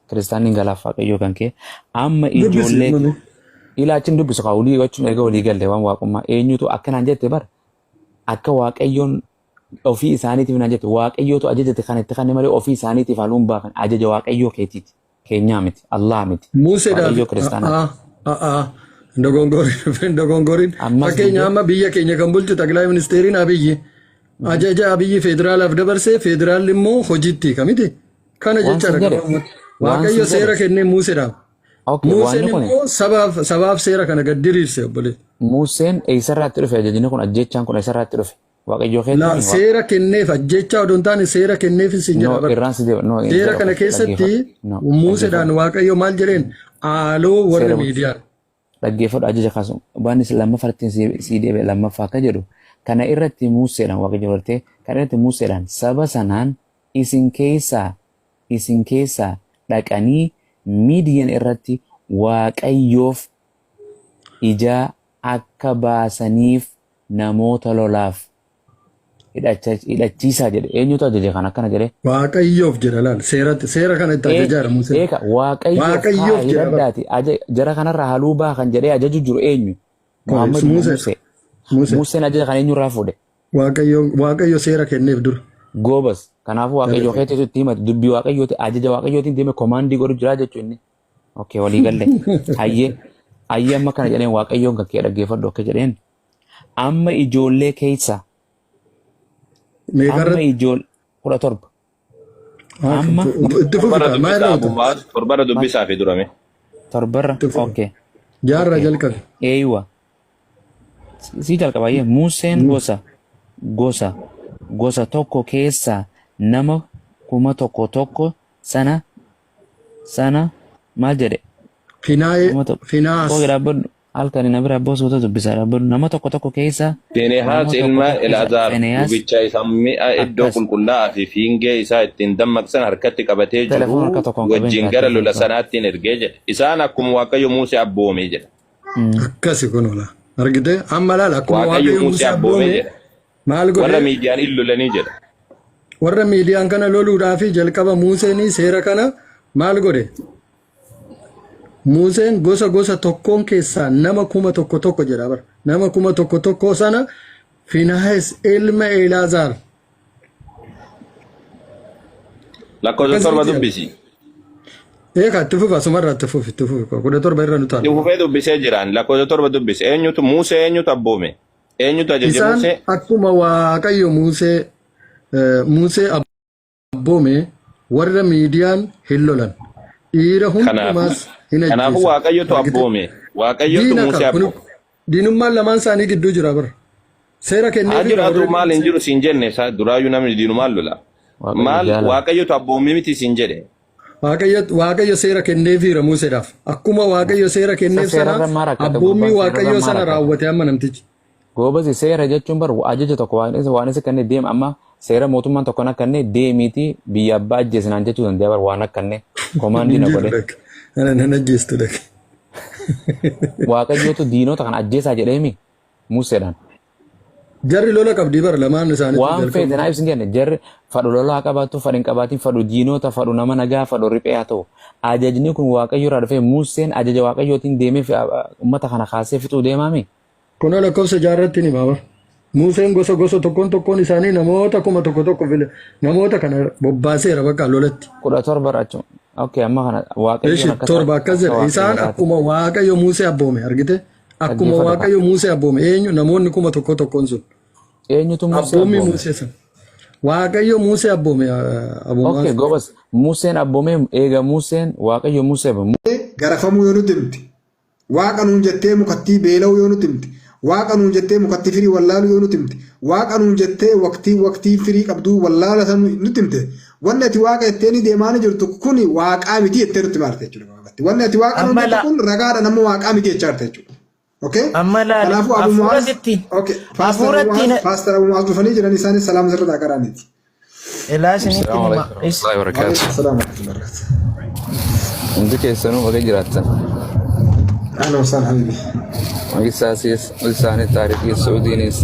Speaker 1: Kiristaanni hin galaaf waaqayyoo kan kee. Amma
Speaker 2: Dubbisi
Speaker 1: ijoollee
Speaker 2: mami.
Speaker 1: ilaachiin dubbisu kaa olii gochuun erga olii galle waan waaqummaa eenyutu akkanaan jette bar akka waaqayyoon ofii isaaniitiif naan jette waaqayyootu ajajate kan itti kanne malee ofii isaaniitiif haluun baafan ajaja waaqayyoo keetiiti keenyaa miti Allah miti
Speaker 2: Museedhaaf
Speaker 1: waaqayyoo kiristaanaati.
Speaker 2: hin dogongoriin
Speaker 1: Ammas
Speaker 2: fakkeenya
Speaker 1: didee
Speaker 2: amma biyya keenya kan bulchu xaqilaa ministeeriin Abiyyi ajaja Abiyyi federaalaaf dabarsee federaalli immoo hojiitti hiika miti kana
Speaker 1: waan
Speaker 2: jechaadha
Speaker 1: sin jedhe
Speaker 2: gabaabumatti
Speaker 1: waan
Speaker 2: Waaqayyo
Speaker 1: sin
Speaker 2: seera
Speaker 1: jedhe
Speaker 2: kennee Museedhaaf
Speaker 1: okay
Speaker 2: Museen
Speaker 1: waanni kun
Speaker 2: immoo sabaaf seera kana gad diriirse obboleessa.
Speaker 1: Museen eessarraatti dhufe ajajni kun ajjechaan kun eessarraatti dhufe waaqayyoo
Speaker 2: La
Speaker 1: keetii mi
Speaker 2: seera kenneef ajjechaa odoo hin taane seera kenneef sin
Speaker 1: no
Speaker 2: jedha bara.
Speaker 1: irraan si deema no hin
Speaker 2: Seera
Speaker 1: jedhu
Speaker 2: kana
Speaker 1: akkas
Speaker 2: keessatti
Speaker 1: dhaggeeffadhu no
Speaker 2: Museedhaan
Speaker 1: dhaggeeffadhu
Speaker 2: Waaqayyo maal jedheen haaloo warra
Speaker 1: seera
Speaker 2: Miidiyaan.
Speaker 1: dhaggeeffadhu ajaja kaasu waan isin lammaffaa irratti si deebi'e lammaffaa akka jedhu kana irratti Museedhaan Waaqayyo bartee kana irratti Museedhaan saba sanaan isin keessaa dhaqanii Midiyan irratti Waaqayyoof ijaa akka baasaniif namoota lolaaf Hidhachiisaa jedhe. Eenyutu ajaje kan akkana jedhee?
Speaker 2: Waaqayyoof jedha laal seeratti seera kana itti ajajaara Museen.
Speaker 1: Eeka Waaqayyoof
Speaker 2: Waaqayyoof
Speaker 1: haa
Speaker 2: jedha bara.
Speaker 1: hidhadhaati. Jara kanarraa haluu baa kan jedhee ajaju jiru eenyu? Muhammad moo
Speaker 2: Musee.
Speaker 1: Musee?
Speaker 2: Musee.
Speaker 1: Museen ajaja kana eenyurraa fuudhe?
Speaker 2: Waaqayyo Waaqayyo seera kenneef dura.
Speaker 1: Goobas. Kanaafuu Waaqayyo keetitu itti himate dubbii Waaqayyooti ajaja Waaqayyootiin deeme komaandii godhu jira jechuu inni. Okay walii galle. Hayyee hayyee amma kana jedheen Waaqayyoon kan kee dhaggeeffadhu akka jedheen amma ijoollee keessa amma
Speaker 2: Meeqarratti?
Speaker 1: ijoollee 17 amma
Speaker 2: Itti fufi
Speaker 3: Torbarra
Speaker 2: kaa maal
Speaker 3: dubbisaa
Speaker 2: irra
Speaker 3: Abu Mu'aaz torbarra dubbisaa fi durame.
Speaker 1: Torbarra
Speaker 2: Itti fufi.
Speaker 1: okay.
Speaker 2: Jaarraa
Speaker 1: Okay.
Speaker 2: jalqabe.
Speaker 1: Eeywa. Si jalqaba ayyee Museen gosa gosa gosa tokko keessaa nama 1000 sana sana maal jedhe?
Speaker 2: Finaa'ee
Speaker 1: Nama tokko
Speaker 2: Finaas.
Speaker 1: koo dhaabbadhu halkan na bira abboo suuta dubbisaa dhaabbadhu nama tokko tokko keessaa nama
Speaker 3: Finehaas
Speaker 1: tokko
Speaker 3: ilma
Speaker 1: tokko keessa
Speaker 3: El'azaar
Speaker 1: Feneyaas
Speaker 3: lubicha isa mi'a iddoo
Speaker 1: akkas
Speaker 3: qulqullaa'aa fi fiingee isaa ittiin dammaqsan harkatti qabatee jiru
Speaker 1: telefoon harka tokkoon qabeen
Speaker 3: wajjin
Speaker 1: jira
Speaker 3: gara lola
Speaker 1: telefoon.
Speaker 3: sanaatti in ergee jedhe. Isaan akkuma Waaqayyo Musee abboome jedha.
Speaker 2: Akkasi kun ola. Argite amma laala akkuma
Speaker 3: Waaqayyo
Speaker 2: Waaqayyo
Speaker 3: Musee
Speaker 2: Musee
Speaker 3: abboome
Speaker 2: abboome
Speaker 3: jedha.
Speaker 2: maal
Speaker 3: Warra
Speaker 2: godhe
Speaker 3: Miidiyaan in lolanii jedha.
Speaker 2: Warra miidiyaan kana loluudhaaf jalqaba Museen seera kana maal godhe? Museen gosa gosa tokkoon keessaa nama 1000 jedha bara. Nama 1000 sana Finahes ilma Elaazaar.
Speaker 3: Lakkoofsa
Speaker 2: Akkas
Speaker 3: 7
Speaker 2: miti.
Speaker 3: dubbisi.
Speaker 2: Eegaa itti fufi asumarraa itti fufi itti fufi 17 irra nu
Speaker 3: Itti
Speaker 2: taala.
Speaker 3: fufee dubbisee jiraan lakkoofsa 7 dubbisi. Eenyutu Musee eenyutu abboome? Eenyutu ajaje
Speaker 2: Isaan
Speaker 3: Musee?
Speaker 2: akkuma Waaqayyo Musee Musee abboome warra Miidiyaan hin lolan. Dhiira
Speaker 3: Kanaafuu
Speaker 2: hundumaas hin
Speaker 3: kanaafuu
Speaker 2: ajjeesan.
Speaker 3: Waaqayyotu
Speaker 2: Argite?
Speaker 3: abboome. Waaqayyotu
Speaker 2: Diina
Speaker 3: Musee
Speaker 2: ka kun
Speaker 3: abboome.
Speaker 2: diinummaan lamaan isaanii gidduu jira bara. Seera
Speaker 3: Haa
Speaker 2: kenneefii
Speaker 3: jiraatu
Speaker 2: already
Speaker 3: maal hin jiru siin jenne isaa duraayyuu namni diinumaan lola.
Speaker 1: Waaqayyo
Speaker 3: Maal
Speaker 1: jaalala.
Speaker 3: Waaqayyotu abboome miti siin jedhe.
Speaker 2: Waaqayyo Waaqayyo seera kenneefiira Museedhaaf. Akkuma Waaqayyo seera
Speaker 1: Isa
Speaker 2: kenneef sana
Speaker 1: seerarra maa rakkata
Speaker 2: abboommii
Speaker 1: gurbaan seerarra
Speaker 2: Waaqayyoo
Speaker 1: maa
Speaker 2: sana
Speaker 1: rakkata.
Speaker 2: raawwate amma namtichi.
Speaker 1: Goobasi seera jechuun bar ajaja tokko waan isa kenne deem amma seera mootummaan tokko akka kenne deemiiti biyya abbaa ajjeesinaan jechuu danda'a bar waan akka kenne komaandii
Speaker 2: Hin
Speaker 1: na
Speaker 2: jiru
Speaker 1: godhe.
Speaker 2: dhaqe. Ana nan ajjeestu dhaqe.
Speaker 1: Waaqayyootu diinota kana ajjeesaa jedheemi Museedhaan.
Speaker 2: Jarri lola qabdi bara lamaan isaaniitu
Speaker 1: Waan feete
Speaker 2: jalqabu.
Speaker 1: naa ibsin jenne jarri fadhu lolaa qabaattu fadhu hin qabaatin fadhu diinota fadhu nama nagaa fadhu riphee haa ta'u. Ajajni kun Waaqayyo irraa dhufee Museen ajaja Waaqayyootiin deemee uummata kana kaasee fixuu deemaami.
Speaker 2: Kunoo lakkoofsa jaarratti ni hima bara. Museen gosa gosa tokkoon tokkoon isaanii namoota 1000 file namoota kana bobbaaseera bakka lolatti.
Speaker 1: 17 irra Okay, amma kana Waaqayyoon
Speaker 2: Eshi
Speaker 1: akka
Speaker 2: 7 akkas
Speaker 1: akka
Speaker 2: jedha.
Speaker 1: Waaqayyo
Speaker 2: Isaan
Speaker 1: taate.
Speaker 2: akkuma Waaqayyo Musee abboome argite. Akkuma
Speaker 1: Dhaggeeffadhu kaa.
Speaker 2: Waaqayyo Musee abboome eenyu namoonni 1000 sun.
Speaker 1: Eenyutu Musee
Speaker 2: Abboommii
Speaker 1: abboome?
Speaker 2: Musee sana. Waaqayyo Musee abboome
Speaker 1: Okay,
Speaker 2: abumaas.
Speaker 1: goobas Museen abboomee eega Museen Waaqayyo Musee abboome.
Speaker 4: Garafamuu yoo nutti himte, Waaqa nuun jettee mukattii beela'uu yoo nutti himte, Waaqa nuun jettee mukatti firii wallaaluu yoo nutti himte, Waaqa nuun jettee waqtii waqtii firii qabduu wallaala san nutti himte, wanni ati Waaqa jetteeni deemaani jirtu kuni Waaqaa miti jettee nutti himaarte jechuudha gabaabatti. Wanni ati Waaqa nuun
Speaker 5: Amma
Speaker 4: jettu
Speaker 5: la
Speaker 4: kun ragaadha nama Waaqaa miti jechaa jirta jechuudha. Okay?
Speaker 5: amma laali
Speaker 4: Kanaafuu Abu
Speaker 5: hafuura
Speaker 4: Mu'aaz
Speaker 5: sitti
Speaker 4: okay, Pastor
Speaker 5: hafuura
Speaker 4: Abu
Speaker 5: ittiin
Speaker 4: Mu'aaz Pastor Abu Mu'aaz dhufanii jiran isaanis salaama sirraa qaraaniiti.
Speaker 5: Ilaa isinitti
Speaker 6: Assalamu
Speaker 5: hima.
Speaker 6: alaikum
Speaker 5: Is
Speaker 6: warahmatullahi wabarakatuh.
Speaker 4: Waalaikum salaam warahmatullahi wabarakatuh.
Speaker 6: Hundi keessanuu baga jiraattan.
Speaker 4: Ahlan wasahlan habibi.
Speaker 6: Maqisaasis, Ilsaanis, Taarikiis, Suudiinis,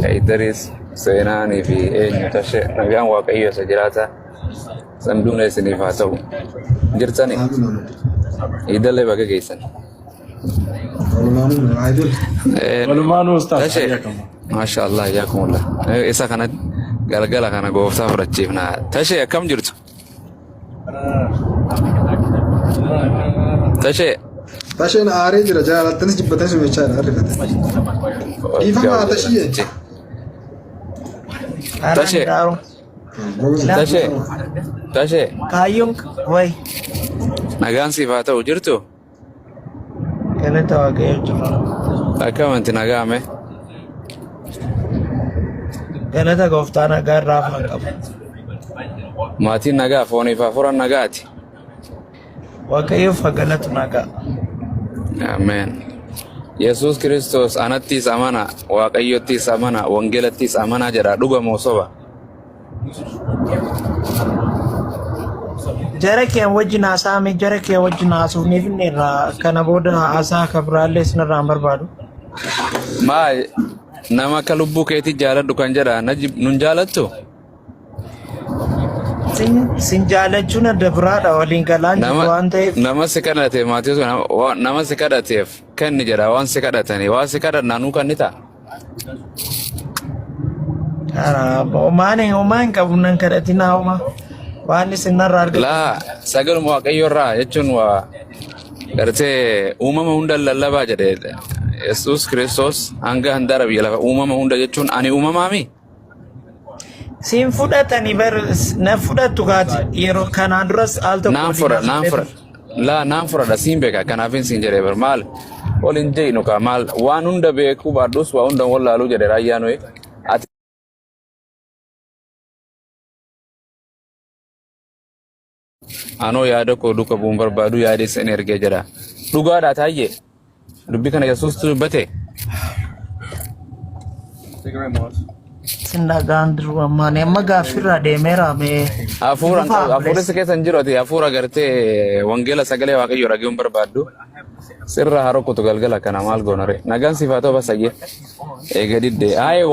Speaker 6: Haydaris, Seenaanii fi eenyu tashe nagaan Waaqayyo isa jiraata. Sanduuqni isiniif haa ta'u. Jirtani
Speaker 4: Amiin amiin.
Speaker 6: iidallee baga geessan.
Speaker 4: Walumaanuu aydul.
Speaker 7: Walumaanuu ustaas
Speaker 6: Tashe
Speaker 7: hayyaakamu.
Speaker 6: maasha Allah hayyakumullah. Isa kana galgala kana gooftaa fudhachiifna. Tashe akkam jirtu? Tashe
Speaker 4: Tasheen aaree jira jaalattanis jibbattanis jechaa jira arrifate. Dhiifama tashiyee.
Speaker 5: Araan
Speaker 6: Tashe
Speaker 5: daaru. Ilaa
Speaker 6: Tashe Tashe
Speaker 5: kaayyoon way
Speaker 6: nagaan siif haa ta'u jirtu?
Speaker 5: Galata Waaqayyoo jira.
Speaker 6: Akkam anti nagaame?
Speaker 5: Galata gooftaa nagaa irraa afaan qabu.
Speaker 6: Maatiin nagaa fooniif hafuuraan nagaati.
Speaker 5: Waaqayyoof haa galatu nagaa.
Speaker 6: Ameen. Yesuus Kiristoos anattis amana, Waaqayyottis amana, wangeelattis amanaa jedha dhuga moo soba?
Speaker 5: Jara kee wajjin haasa'ame jara kee wajjin haasofneef inni irraa kana booda haasaa akka biraallee isinirraa hin barbaadu.
Speaker 6: Maa Nama akka lubbuu keetii jaaladhu kan jedha najib nun jaalattu?
Speaker 5: Sin sin jaalachuun adda biraadha waliin galaan jirru
Speaker 6: Nama
Speaker 5: waan ta'eef.
Speaker 6: nama si kadhate Maatiyus nama si kadhateef kenni jedha waan si kadhatanii waan si kadhannaa nuu kennita.
Speaker 5: Homaan homaa hin qabu nan kadhatinaa homaa. Waan isin narraa argattan.
Speaker 6: Laa sagaluma waaqayyo irraa jechuun waa gartee uumama hunda lallabaa jedhe Yesuus Kiristoos hanga handaara biyya lafa uumama hunda jechuun ani uumamaami.
Speaker 5: Siin fudhatanii bar na fudhattu kaati yeroo kanaan duras al tokko
Speaker 6: Naan
Speaker 5: waliin
Speaker 6: fudha naan
Speaker 5: haasofnee
Speaker 6: fudha
Speaker 5: turre.
Speaker 6: laa naan fudhadha siin beeka kanaafin siin jedhee bar maal wal hin jeeynu kaa maal waan hunda beekuu baadhus waa hunda wallaaluu jedhe raayyaan ho'i ati anoo yaada koo duuka bu'uun barbaadu yaada isin ergee jedha dhugaadha taayyee dubbii kana yesuustu dubbate.
Speaker 5: Sin dhagaan jiru ammaan amma gaaffirraa deemeera mee.
Speaker 6: Hafuura hin
Speaker 5: Dhufaa
Speaker 6: qabu. Hafuurri
Speaker 5: obboleessa.
Speaker 6: si keessa hin jiru ati hafuura gartee wangeela sagalee waaqayyoo dhaga'uun barbaaddu. Sirra haa rukkutu galgala kana maal goona ree. Nagaan siif haa ta'u basayyee. Eega didde. Haye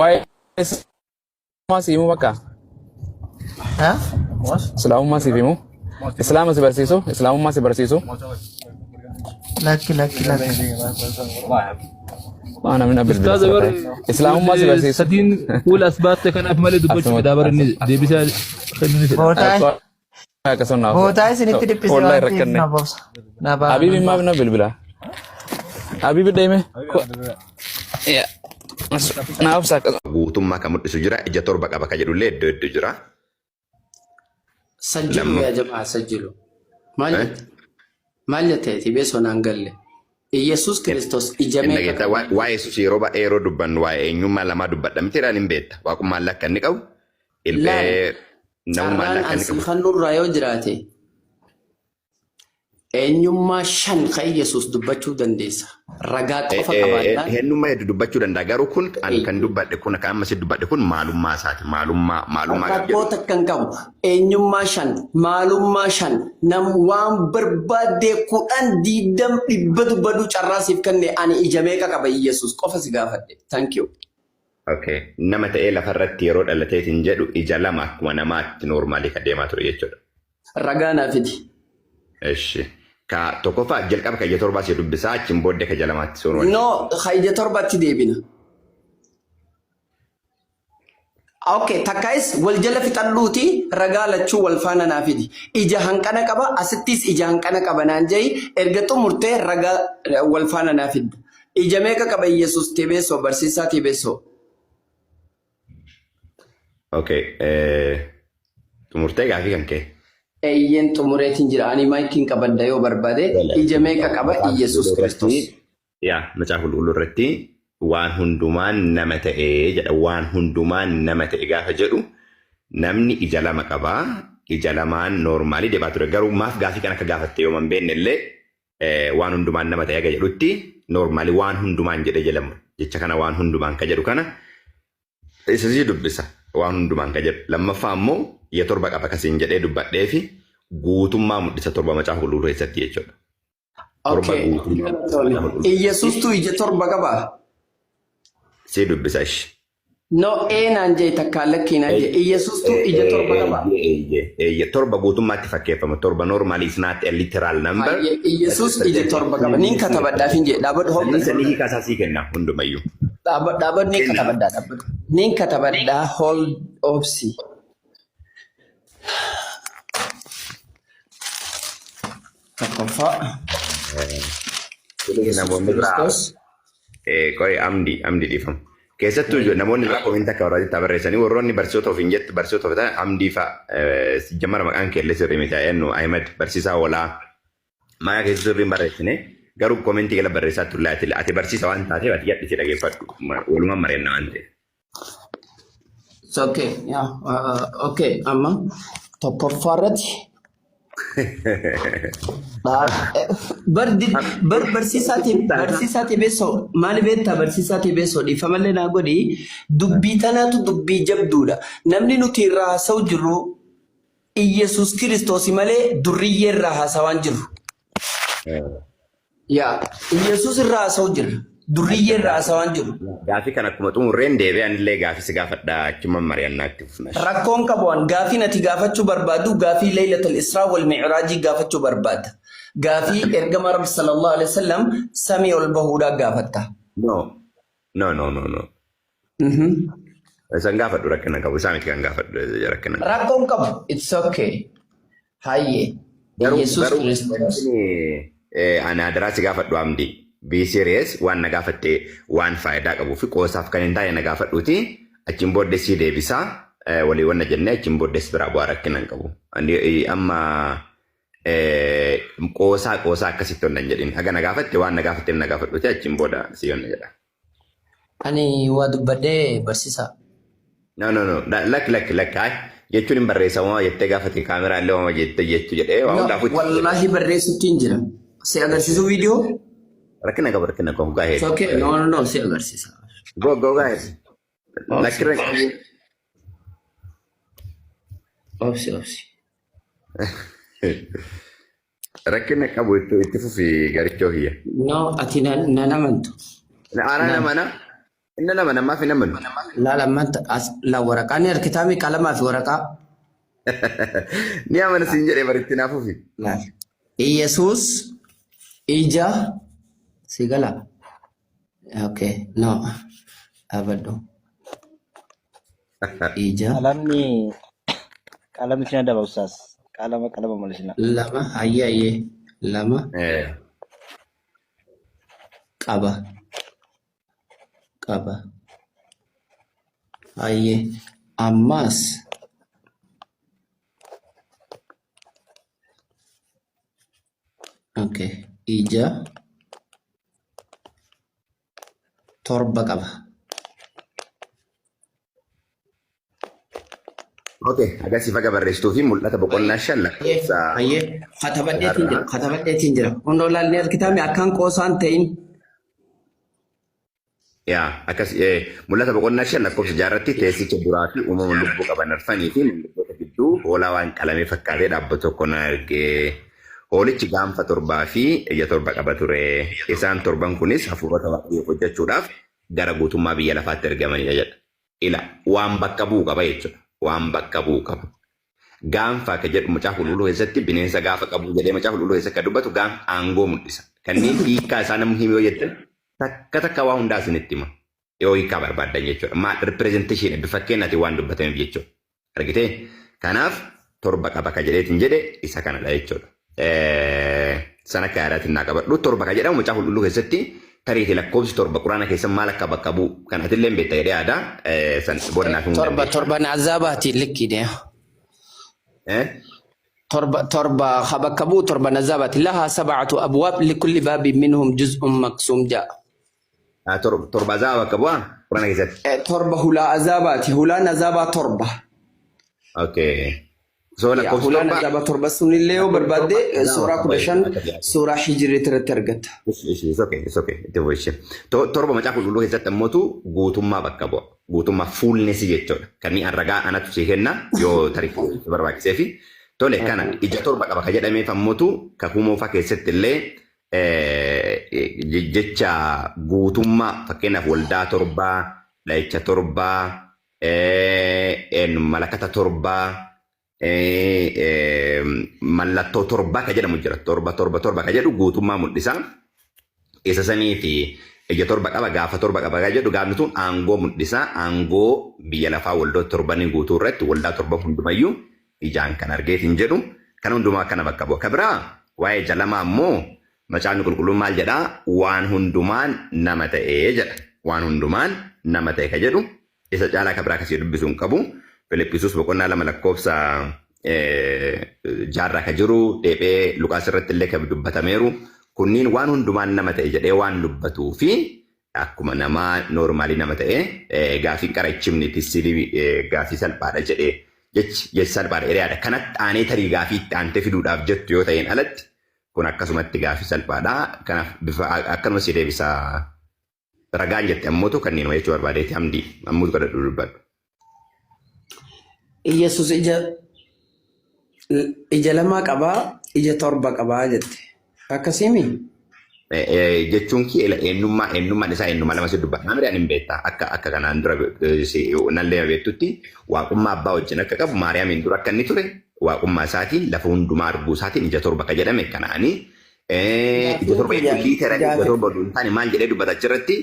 Speaker 6: waa'ee islaamaa si himuu bakka.
Speaker 5: Ha?
Speaker 6: Islaamummaa siif himuu. Islaama si barsiisu. Islaamummaa si barsiisu.
Speaker 5: Lakki lakki lakki.
Speaker 6: Waa namni na bilbila
Speaker 7: Ustaaza
Speaker 6: sirra
Speaker 7: bar
Speaker 6: ta'e. Islaamummaa si barsiisu.
Speaker 7: sadiin fuula as baatte kanaaf malee dubbachuu
Speaker 6: Asuma
Speaker 7: fedha bar inni deebisaa kennuu ni fedha.
Speaker 5: Bootaa
Speaker 6: Akkasuma naaf.
Speaker 5: bootaa isinitti dhiphise
Speaker 6: Wallahi
Speaker 5: waan ta'eef
Speaker 6: rakkanne.
Speaker 5: na boobsa. Na baa
Speaker 6: Habibi
Speaker 5: nan
Speaker 6: maaf
Speaker 5: baa.
Speaker 6: na bilbila. Habibi deeme. Naaf sa
Speaker 8: Guutummaa kan mul'isu jira. Ija torba qaba kan jedhullee iddoo hedduu jira.
Speaker 9: Sajjilu
Speaker 8: Lamma.
Speaker 9: yaa jamaa sajjilu. Maal
Speaker 8: Eh?
Speaker 9: jette? Maal jette ati beesoo naan galle. Iyyasuus Kiristoos ija
Speaker 8: Inni
Speaker 9: meeqa
Speaker 8: dhageetta
Speaker 9: qaba?
Speaker 8: waa'ee Yesuus yeroo baay'ee yeroo dubbannu waa'ee eenyummaa lamaa dubbadha miti jedhaan hin beekta. Waaqummaan lakka inni qabu
Speaker 9: Laal
Speaker 8: ilmee namummaan
Speaker 9: carraan
Speaker 8: lakka
Speaker 9: an
Speaker 8: inni
Speaker 9: sii
Speaker 8: qabu.
Speaker 9: kannurraa yoo jiraate Eenyummaa 5 kan Yesuus dubbachuu dandeessa. Ragaa qofa qabaannaan.
Speaker 8: Eenyummaa hedduu dubbachuu danda'a. Garuu kun an kan dubbadhe kun kan amma si dubbadhe kun maalummaa isaati. Maalummaa maalummaa kan
Speaker 9: Rakkoo
Speaker 8: jedhu.
Speaker 9: takka hin qabu. Eenyummaa 5, maalummaa 5, nam waan barbaaddee 10, 20, 100 dubbadhu carraa siif kenne ani ija meeqa qaba Yesuus qofa si gaafadhe. Thank you.
Speaker 8: Okay. Nama ta'ee lafarratti yeroo dhalateetiin jedhu ija lama akkuma namaatti noormaalii kan deemaa ture jechuudha.
Speaker 9: Ragaa naa fidi.
Speaker 8: Eshi. Ka tokkoffaa jalqaba ka ija torbaa si dubbisaa achiin booddee ka ija lamaatti soon wal.
Speaker 9: No, ka ija torbaatti deebina. Okay, takkaayis wal jala fixadhuuti ragaa lachuu wal faana naa fidi. Ija hanqana qaba, asittis ija hanqana qaba naan je'i erga xumurtee ragaa wal faana naa fidda. Ija meeqa qaba Iyyasuus Tebeessoo, barsiisaa Tebeessoo?
Speaker 8: Okay. Xumurtee gaafii kan kee.
Speaker 9: Eeyyeen xumureetiin jira. Ani maayikiin qabadda yoo barbaade. Ija meeqa qaba Iyyasuus Kiristoos?
Speaker 8: Yaa macaafa qulqulluu irratti waan hundumaan nama ta'e jedha. Waan hundumaan nama ta'e gaafa jedhu namni ija lama qaba. Ija lamaan noormaalii deemaa ture. Garuu maaf gaafii kan akka gaafatte yoo man beekne illee waan hundumaan nama ta'e aga jedhutti noormaalii waan hundumaan jedhee jedhamu. Jecha kana waan hundumaan ka jedhu kana isa si dubbisa waan hundumaan ka jedhu. Lammaffaa immoo ija torba qaba kasiin jedhee dubbadhee fi guutummaa mul'isa torba macaafa qulqulluu keessatti jechuudha. Torba
Speaker 9: Okay.
Speaker 8: guutummaa mul'isa macaafa qulqulluu.
Speaker 9: Iyyasuustu ija torba qaba.
Speaker 8: Si dubbisa ishi.
Speaker 9: No, ee naan jee takkaan lakkii naan jee. Iyyasuustu ija torba qaba.
Speaker 8: Eeyye torba guutummaatti fakkeeffama. Torba normally is not a literal number.
Speaker 9: Hayyee Iyyasuus ija torba qaba. Nin katabadhaaf hin jee. Dhaabadhu
Speaker 8: Sanni
Speaker 9: hobda.
Speaker 8: sanii hiikaa isaa sii kenna hundumayyuu.
Speaker 9: Dhaabadhu dhaabadhu nin
Speaker 8: Kenna.
Speaker 9: katabadhaa dhaabbadhu. Nin katabadhaa hold obsi. Tokkoffaa Yesuus
Speaker 8: Namoonni biraa
Speaker 9: Kiristoos
Speaker 8: Qoy amdi amdi dhiifama. Keessattuu ijo namoonni biraa komentii akka barbaadatti barreessanii warroonni barsiisota ofiin jettu barsiisota of ta'an amdii fa'a jammara maqaan keellee sirrii miti eenyu Ahimad barsiisaa olaa maqaa keessa sirrii hin barreessine garuu komentii jala barreessaa turle ati ati barsiisa waan taateef ati yadhisi dhageeffadhu walumaan mari'anna waan ta'eef.
Speaker 9: It's okay. Yeah. Okay. Amma tokkoffaa irratti bar barsiisaa Tibeessoo maali beektaa barsiisaa Tibeessoo dhiifamallee naa godhi dubbii tanaatu dubbii jabduudha. Namni nuti irraa haasa'u jirru Iyyasuus Kiristoosi malee durriyyee irraa haasawaan jirru. Yaa Iyyasuus irraa haasa'u jirra. Durriyyee irraa haasawaan jiru.
Speaker 8: Gaafii kana akkuma xumurreen deebi'ee anillee gaafii si gaafadha achuma mari'annaa itti fufna.
Speaker 9: Rakkoon qabu an gaafiin ati gaafachuu barbaadu gaafii Laylatul Israa wal Mi'raajii gaafachuu barbaadda. Gaafii ergama Rabbi sallallahu alaihi wasallam samii ol bahuudhaa gaafatta.
Speaker 8: No. No, no, no, no. Isan gaafadhu rakkina qabu. Isaa miti kan gaafadhu rakkina qabu.
Speaker 9: Rakkoon qabu. It's okay. Hayyee.
Speaker 8: Garuu
Speaker 9: Yesuus
Speaker 8: garuu
Speaker 9: Kiristoos.
Speaker 8: wanti ani adaraa si gaafadhu Amdi. Be serious waan na gaafatte waan faayidaa qabuu fi qoosaaf kan hin taane na gaafadhuuti. Achiin booddee si deebisaa walii wanna jennee achiin booddee si biraa bu'aa rakkina hin qabu. Ani amma qoosaa qoosaa akkasitti onna hin jedhin. Haga na gaafatte waan na gaafatte na gaafadhuuti achiin booda si onna jedha.
Speaker 9: Ani waa dubbadhee barsiisaa.
Speaker 8: No, no, no. Lakki, lakki, lakki. Ay, jechuun hin barreessa uumamaa jettee gaafate kaameraa illee uumama jettee jechuu jedhee waa
Speaker 9: No,
Speaker 8: hundaafuu itti
Speaker 9: wallaahi barreessutti hin jira. Si agarsiisu viidiyoo?
Speaker 8: Rakkina qaba, rakkina qaba. Go ahead.
Speaker 9: It's okay. No, no, no, si agarsiisa.
Speaker 8: Go, go, go ahead.
Speaker 9: Obsi,
Speaker 8: Lakki rakkina.
Speaker 9: obsi, obsi.
Speaker 8: Rakkina qabu itti itti fufi garichoo kiyya.
Speaker 9: No, ati nan amantu.
Speaker 8: Aanaa
Speaker 9: Laal,
Speaker 8: nama na. Inni nama namaaf hin amanu.
Speaker 9: laal ammanta as la waraqaa ni harkitaa mi qalamaa fi waraqaa.
Speaker 8: Ni amana siin jedhee baritti naa fufi.
Speaker 9: Laal. Iyesuus ija si gala. Okay, no. Dhaabadhu. Ija
Speaker 10: Qalamni qalamni isin adaba ustaas. Qalama qalama mul'isina.
Speaker 9: lama hayyee hayyee lama qaba qaba hayyee ammas okay ija torba qaba.
Speaker 8: Okay, agarsiifa faga barreessituu fi mul'ata boqonnaa 5 lakkoofsa
Speaker 9: Hayyee katabadheetiin jira
Speaker 8: jaharraa.
Speaker 9: katabadheetiin jira. Hundoo laalni argitaami akkaan qoosaan ta'in.
Speaker 8: Yaa akkas mul'ata boqonnaa 5 lakkoofsa jaharratti teessicha duraa fi uumama lubbuu qaban arfanii fi manguddoota gidduu hoolaa waan qalamee fakkaatee dhaabbatu tokko nan arge. Hoolichi gaanfa torbaa fi ija torba qaba ture. Isaan torban kunis hafuurota Waaqayyoof hojjechuudhaaf gara guutummaa biyya lafaatti ergamanidha jedha. Ila waan bakka bu'u qaba jechuudha. Waan bakka bu'u qaba. Gaanfa akka jedhu macaafa qulqulluu keessatti bineensa gaafa qabu jedhee macaafa qulqulluu keessatti kan dubbatu gaanfa aangoo mul'isa. Kanneen hiikkaa isaa namni himi yoo jettan takka takka waa hundaa isinitti hima. Yoo hiikkaa barbaaddan jechuudha. Maal representation bifa fakkeenyaatiin waan dubbatameef jechuudha. Argitee? Kanaaf torba qaba ka jedheetiin jedhe isa kanadha jechuudha. San akka yaadaatiin naa qabadhu. Torba ka jedhamu macaafa qulqulluu keessatti tariitii lakkoofsi torba quraana keessa maal akka bakka bu'u kan atillee hin beekta jedhee yaada. San booda naaf himuu
Speaker 9: Torba
Speaker 8: dandeessa.
Speaker 9: torban azaabaati likkii dee.
Speaker 8: Eh?
Speaker 9: Torba torba ha bakka bu'u torban azaabaati. Lahaa sab'atu abwaab likulli baabin minhum juz'un maqsuum ja'a.
Speaker 8: Ah, Torba azaaba bakka bu'aa quraana keessatti.
Speaker 9: Torba hulaa azaabaati. Hulaan azaabaa torba.
Speaker 8: Okay. So
Speaker 9: Yaa
Speaker 8: lakkoofsi
Speaker 9: hulaan
Speaker 8: torba
Speaker 9: azaabaa torba sunillee yoo
Speaker 8: lakkoofsi torba
Speaker 9: barbaadde
Speaker 8: azaaba
Speaker 9: suuraa
Speaker 8: bakka
Speaker 9: kudha
Speaker 8: bu'a
Speaker 9: shan
Speaker 8: jechuudha akka yaadu.
Speaker 9: suuraa hijiriitti irratti argatta.
Speaker 8: It's okay, it's okay. Itti fufi ishee. Torba macaafa qulqulluu keessatti ammootu guutummaa bakka bu'a. Guutummaa fuulnesi jechuudha. Kan ni ragaa anatu si kenna yoo tarii si barbaachisee fi tole kana ija torba qaba ka jedhameef ammootu kakuu moofaa keessatti illee jecha guutummaa fakkeenyaaf waldaa torbaa, dha'icha torbaa, malakata torbaa, mallattoo torbaa ka jedhamu jira. Torba torba torba ka jedhu guutummaa mul'isa. Isa sanii fi ija torba qaba gaafa torba qaba ka jedhu gaafni tun aangoo mul'isa. Aangoo biyya lafaa waldoota torbanii guutuu irratti waldaa torba hundumayyuu ijaan kan argeetiin jedhu kan hundumaa akkana bakka bu'a. Ka biraa waa'ee ija lamaa immoo macaafni qulqulluun maal jedhaa? Waan hundumaan nama ta'ee jedha. Waan hundumaan nama ta'e ka jedhu isa caalaa ka biraa kasii dubbisuu hin qabu. Filiphisuus boqonnaa 2 lakkoofsa jaarraa ka jiru dheephee Luqaas irratti illee ka dubbatameeru kunniin waan hundumaan nama ta'e jedhee waan dubbatuu fi akkuma namaa noormaalii nama ta'e gaafiin qara ichimni tissilii gaafii salphaadha jedhee jechi jechi salphaadha jedhee yaada. Kanatti aanee tarii gaafii itti aantee fiduudhaaf jettu yoo ta'een alatti kun akkasumatti gaafii salphaadha. Kanaaf bifa akkanuma si deebisa ragaan jette ammootu kanneenuma jechuu barbaadeeti hamdii ammuutu kadhadhu dubbadhu.
Speaker 9: Iyyasuus ija ija lamaa qabaa ija torba qabaa jette. Akkasiimi?
Speaker 8: Jechuun kee eenyummaa eenyummaan isaa eenyummaa lama si dubbata. Namni ani hin beekta akka kanaan dura nallee beektutti waaqummaa abbaa wajjin akka qabu Maariyaamiin dura akka inni ture waaqummaa isaatiin lafa hundumaa arguu isaatiin ija torba akka jedhame kanaanii ija
Speaker 9: Gaafiin
Speaker 8: torba
Speaker 9: kiyya
Speaker 8: jechuun literally ija
Speaker 9: gaafi
Speaker 8: torba osoo hin taane maal jedhee dubbata achirratti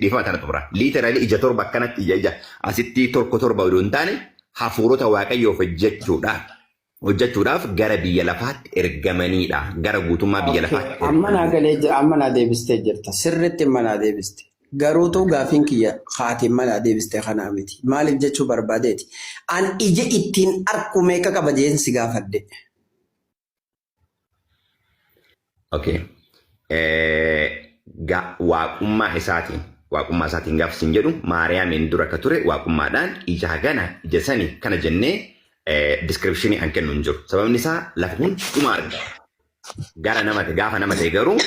Speaker 8: dhiifama tana xumura. Literally ija torba akkanatti ija ija asitti tokko torba osoo hin taane hafuurota waaqayyoof hojjechuudhaaf hojjechuudhaaf gara biyya lafaatti ergamanidha. Gara guutummaa biyya
Speaker 9: Okay,
Speaker 8: lafaatti
Speaker 9: amma naa
Speaker 8: ergamanidha.
Speaker 9: galee jira, amma naa deebistee jirta. Sirriitti amma naa deebiste. Garuutu gaafiin kiyya haati amma naa deebiste kanaa miti. Maaliif jechuu barbaadeeti? An ija ittiin arku meeqa qaba jeen si gaafadhe.
Speaker 8: Okay. Waaqummaa isaatiin waaqummaa isaatiin gaafa siin jedhu Maariyaamiin dura akka ture waaqummaadhaan ija hagana ija sani kana jennee description an kennu hin jiru. Sababni isaa lafa hundumaa arga. Gara nama ta'e gaafa nama ta'e garuu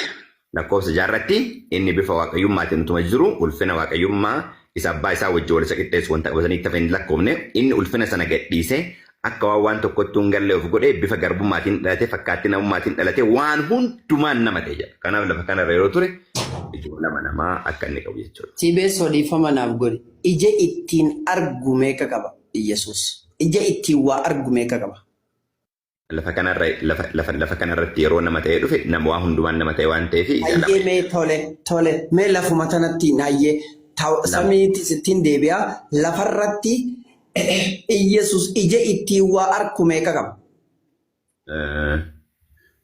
Speaker 8: lakkoofsa jaarratti inni bifa waaqayyummaatiin utuma jiru ulfina waaqayyummaa isa abbaa isaa wajjin wal isa qixxeessu wanta qabatanii itti hin lakkoofne inni ulfina sana gadhiisee akka waan waan tokkotti hin galle of godhee bifa garbummaatiin dhalate fakkaattii namummaatiin dhalate waan hundumaan nama ta'e jedha. Kanaaf lafa kanarra yeroo ture ijoo lama namaa akka inni qabu jechuudha.
Speaker 9: Tibeessoo dhiifama naaf godhi. Ija ittiin argu meeqa qaba Iyyasuus? Ija ittiin waa argu meeqa qaba?
Speaker 8: Lafa kanarra lafa lafa lafa kanarratti yeroo nama ta'ee dhufe nama waa hundumaan nama ta'e waan ta'eef ija lama
Speaker 9: Hayyee mee tole tole mee lafuma tanatti hayyee
Speaker 8: lama.
Speaker 9: samiitti sittiin deebi'a lafarratti Iyyasuus ija ittiin waa arku meeqa qaba?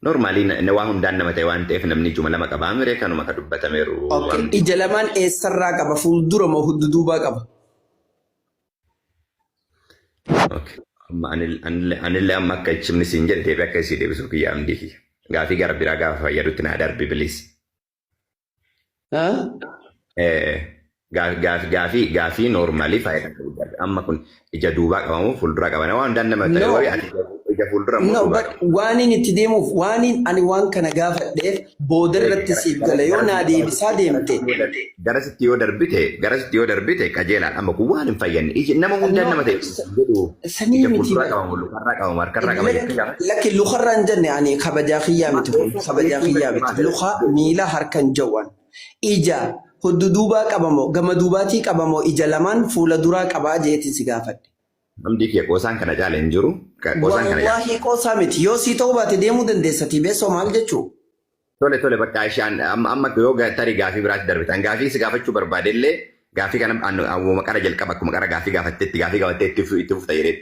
Speaker 8: Normally waa hundaan nama ta'e waan ta'eef namni ijuma lama qaba. Amiree kanuma ka dubbatameeru
Speaker 9: Okay.
Speaker 8: amdi.
Speaker 9: Ija lamaan eessarraa qaba? Fuuldura moo dudduubaa qaba?
Speaker 8: Okay. Amma anillee amma akka ichimni siin jedhe deebii akka isii deebisuuf kiyya amdii kiyya. Gaafii gara biraa gaafa fayyadutti naa darbi bilis.
Speaker 9: Huh?
Speaker 8: Gaafii gaafii normally faayidaa qabu. Amma kun ija duubaa qabamu fuulduraa qabana waan hundaan nama ta'e
Speaker 9: No.
Speaker 8: wayi ati ija fuuldura moo
Speaker 9: No,
Speaker 8: duubaa
Speaker 9: but
Speaker 8: qaba?
Speaker 9: waan inni itti deemuuf waan inni ani waan kana gaafadheef booda irratti siif gala yoo naa deebisaa deemte.
Speaker 8: Garasitti yoo darbite garasitti yoo darbite qajeelaan amma kun waan hin fayyadne iji nama hundaan
Speaker 9: No,
Speaker 8: nama ta'e jedhu
Speaker 9: sanii
Speaker 8: ija
Speaker 9: miti
Speaker 8: fuulduraa
Speaker 9: bara.
Speaker 8: qabamu lukarraa qabamu harkarraa qaba jettee gaafate.
Speaker 9: Lakki lukarraa hin jenne ani kabajaa kiyyaa miti kun kabajaa kiyyaa miti luka miila harkan jawwan ija hudduduubaa qabamoo gama duubaatii qabamoo ija lamaan fuula duraa qabaa jeetiin si gaafadhe.
Speaker 8: Amdii kiyya qoosaan kana caala hin jiru. Qoosaan kana caala.
Speaker 9: Wallaahi qoosaa miti yoo sii ta'uu baate deemuu dandeessatii beessoo maal jechuu?
Speaker 8: Tole tole bakka isheen amma amma yoo tarii gaafii biraatti darbitan gaafii si gaafachuu barbaade illee gaafii kana awwuma qara jalqaba akkuma qara gaafii gaafatteetti gaafii gaafattee itti fufta jedhee.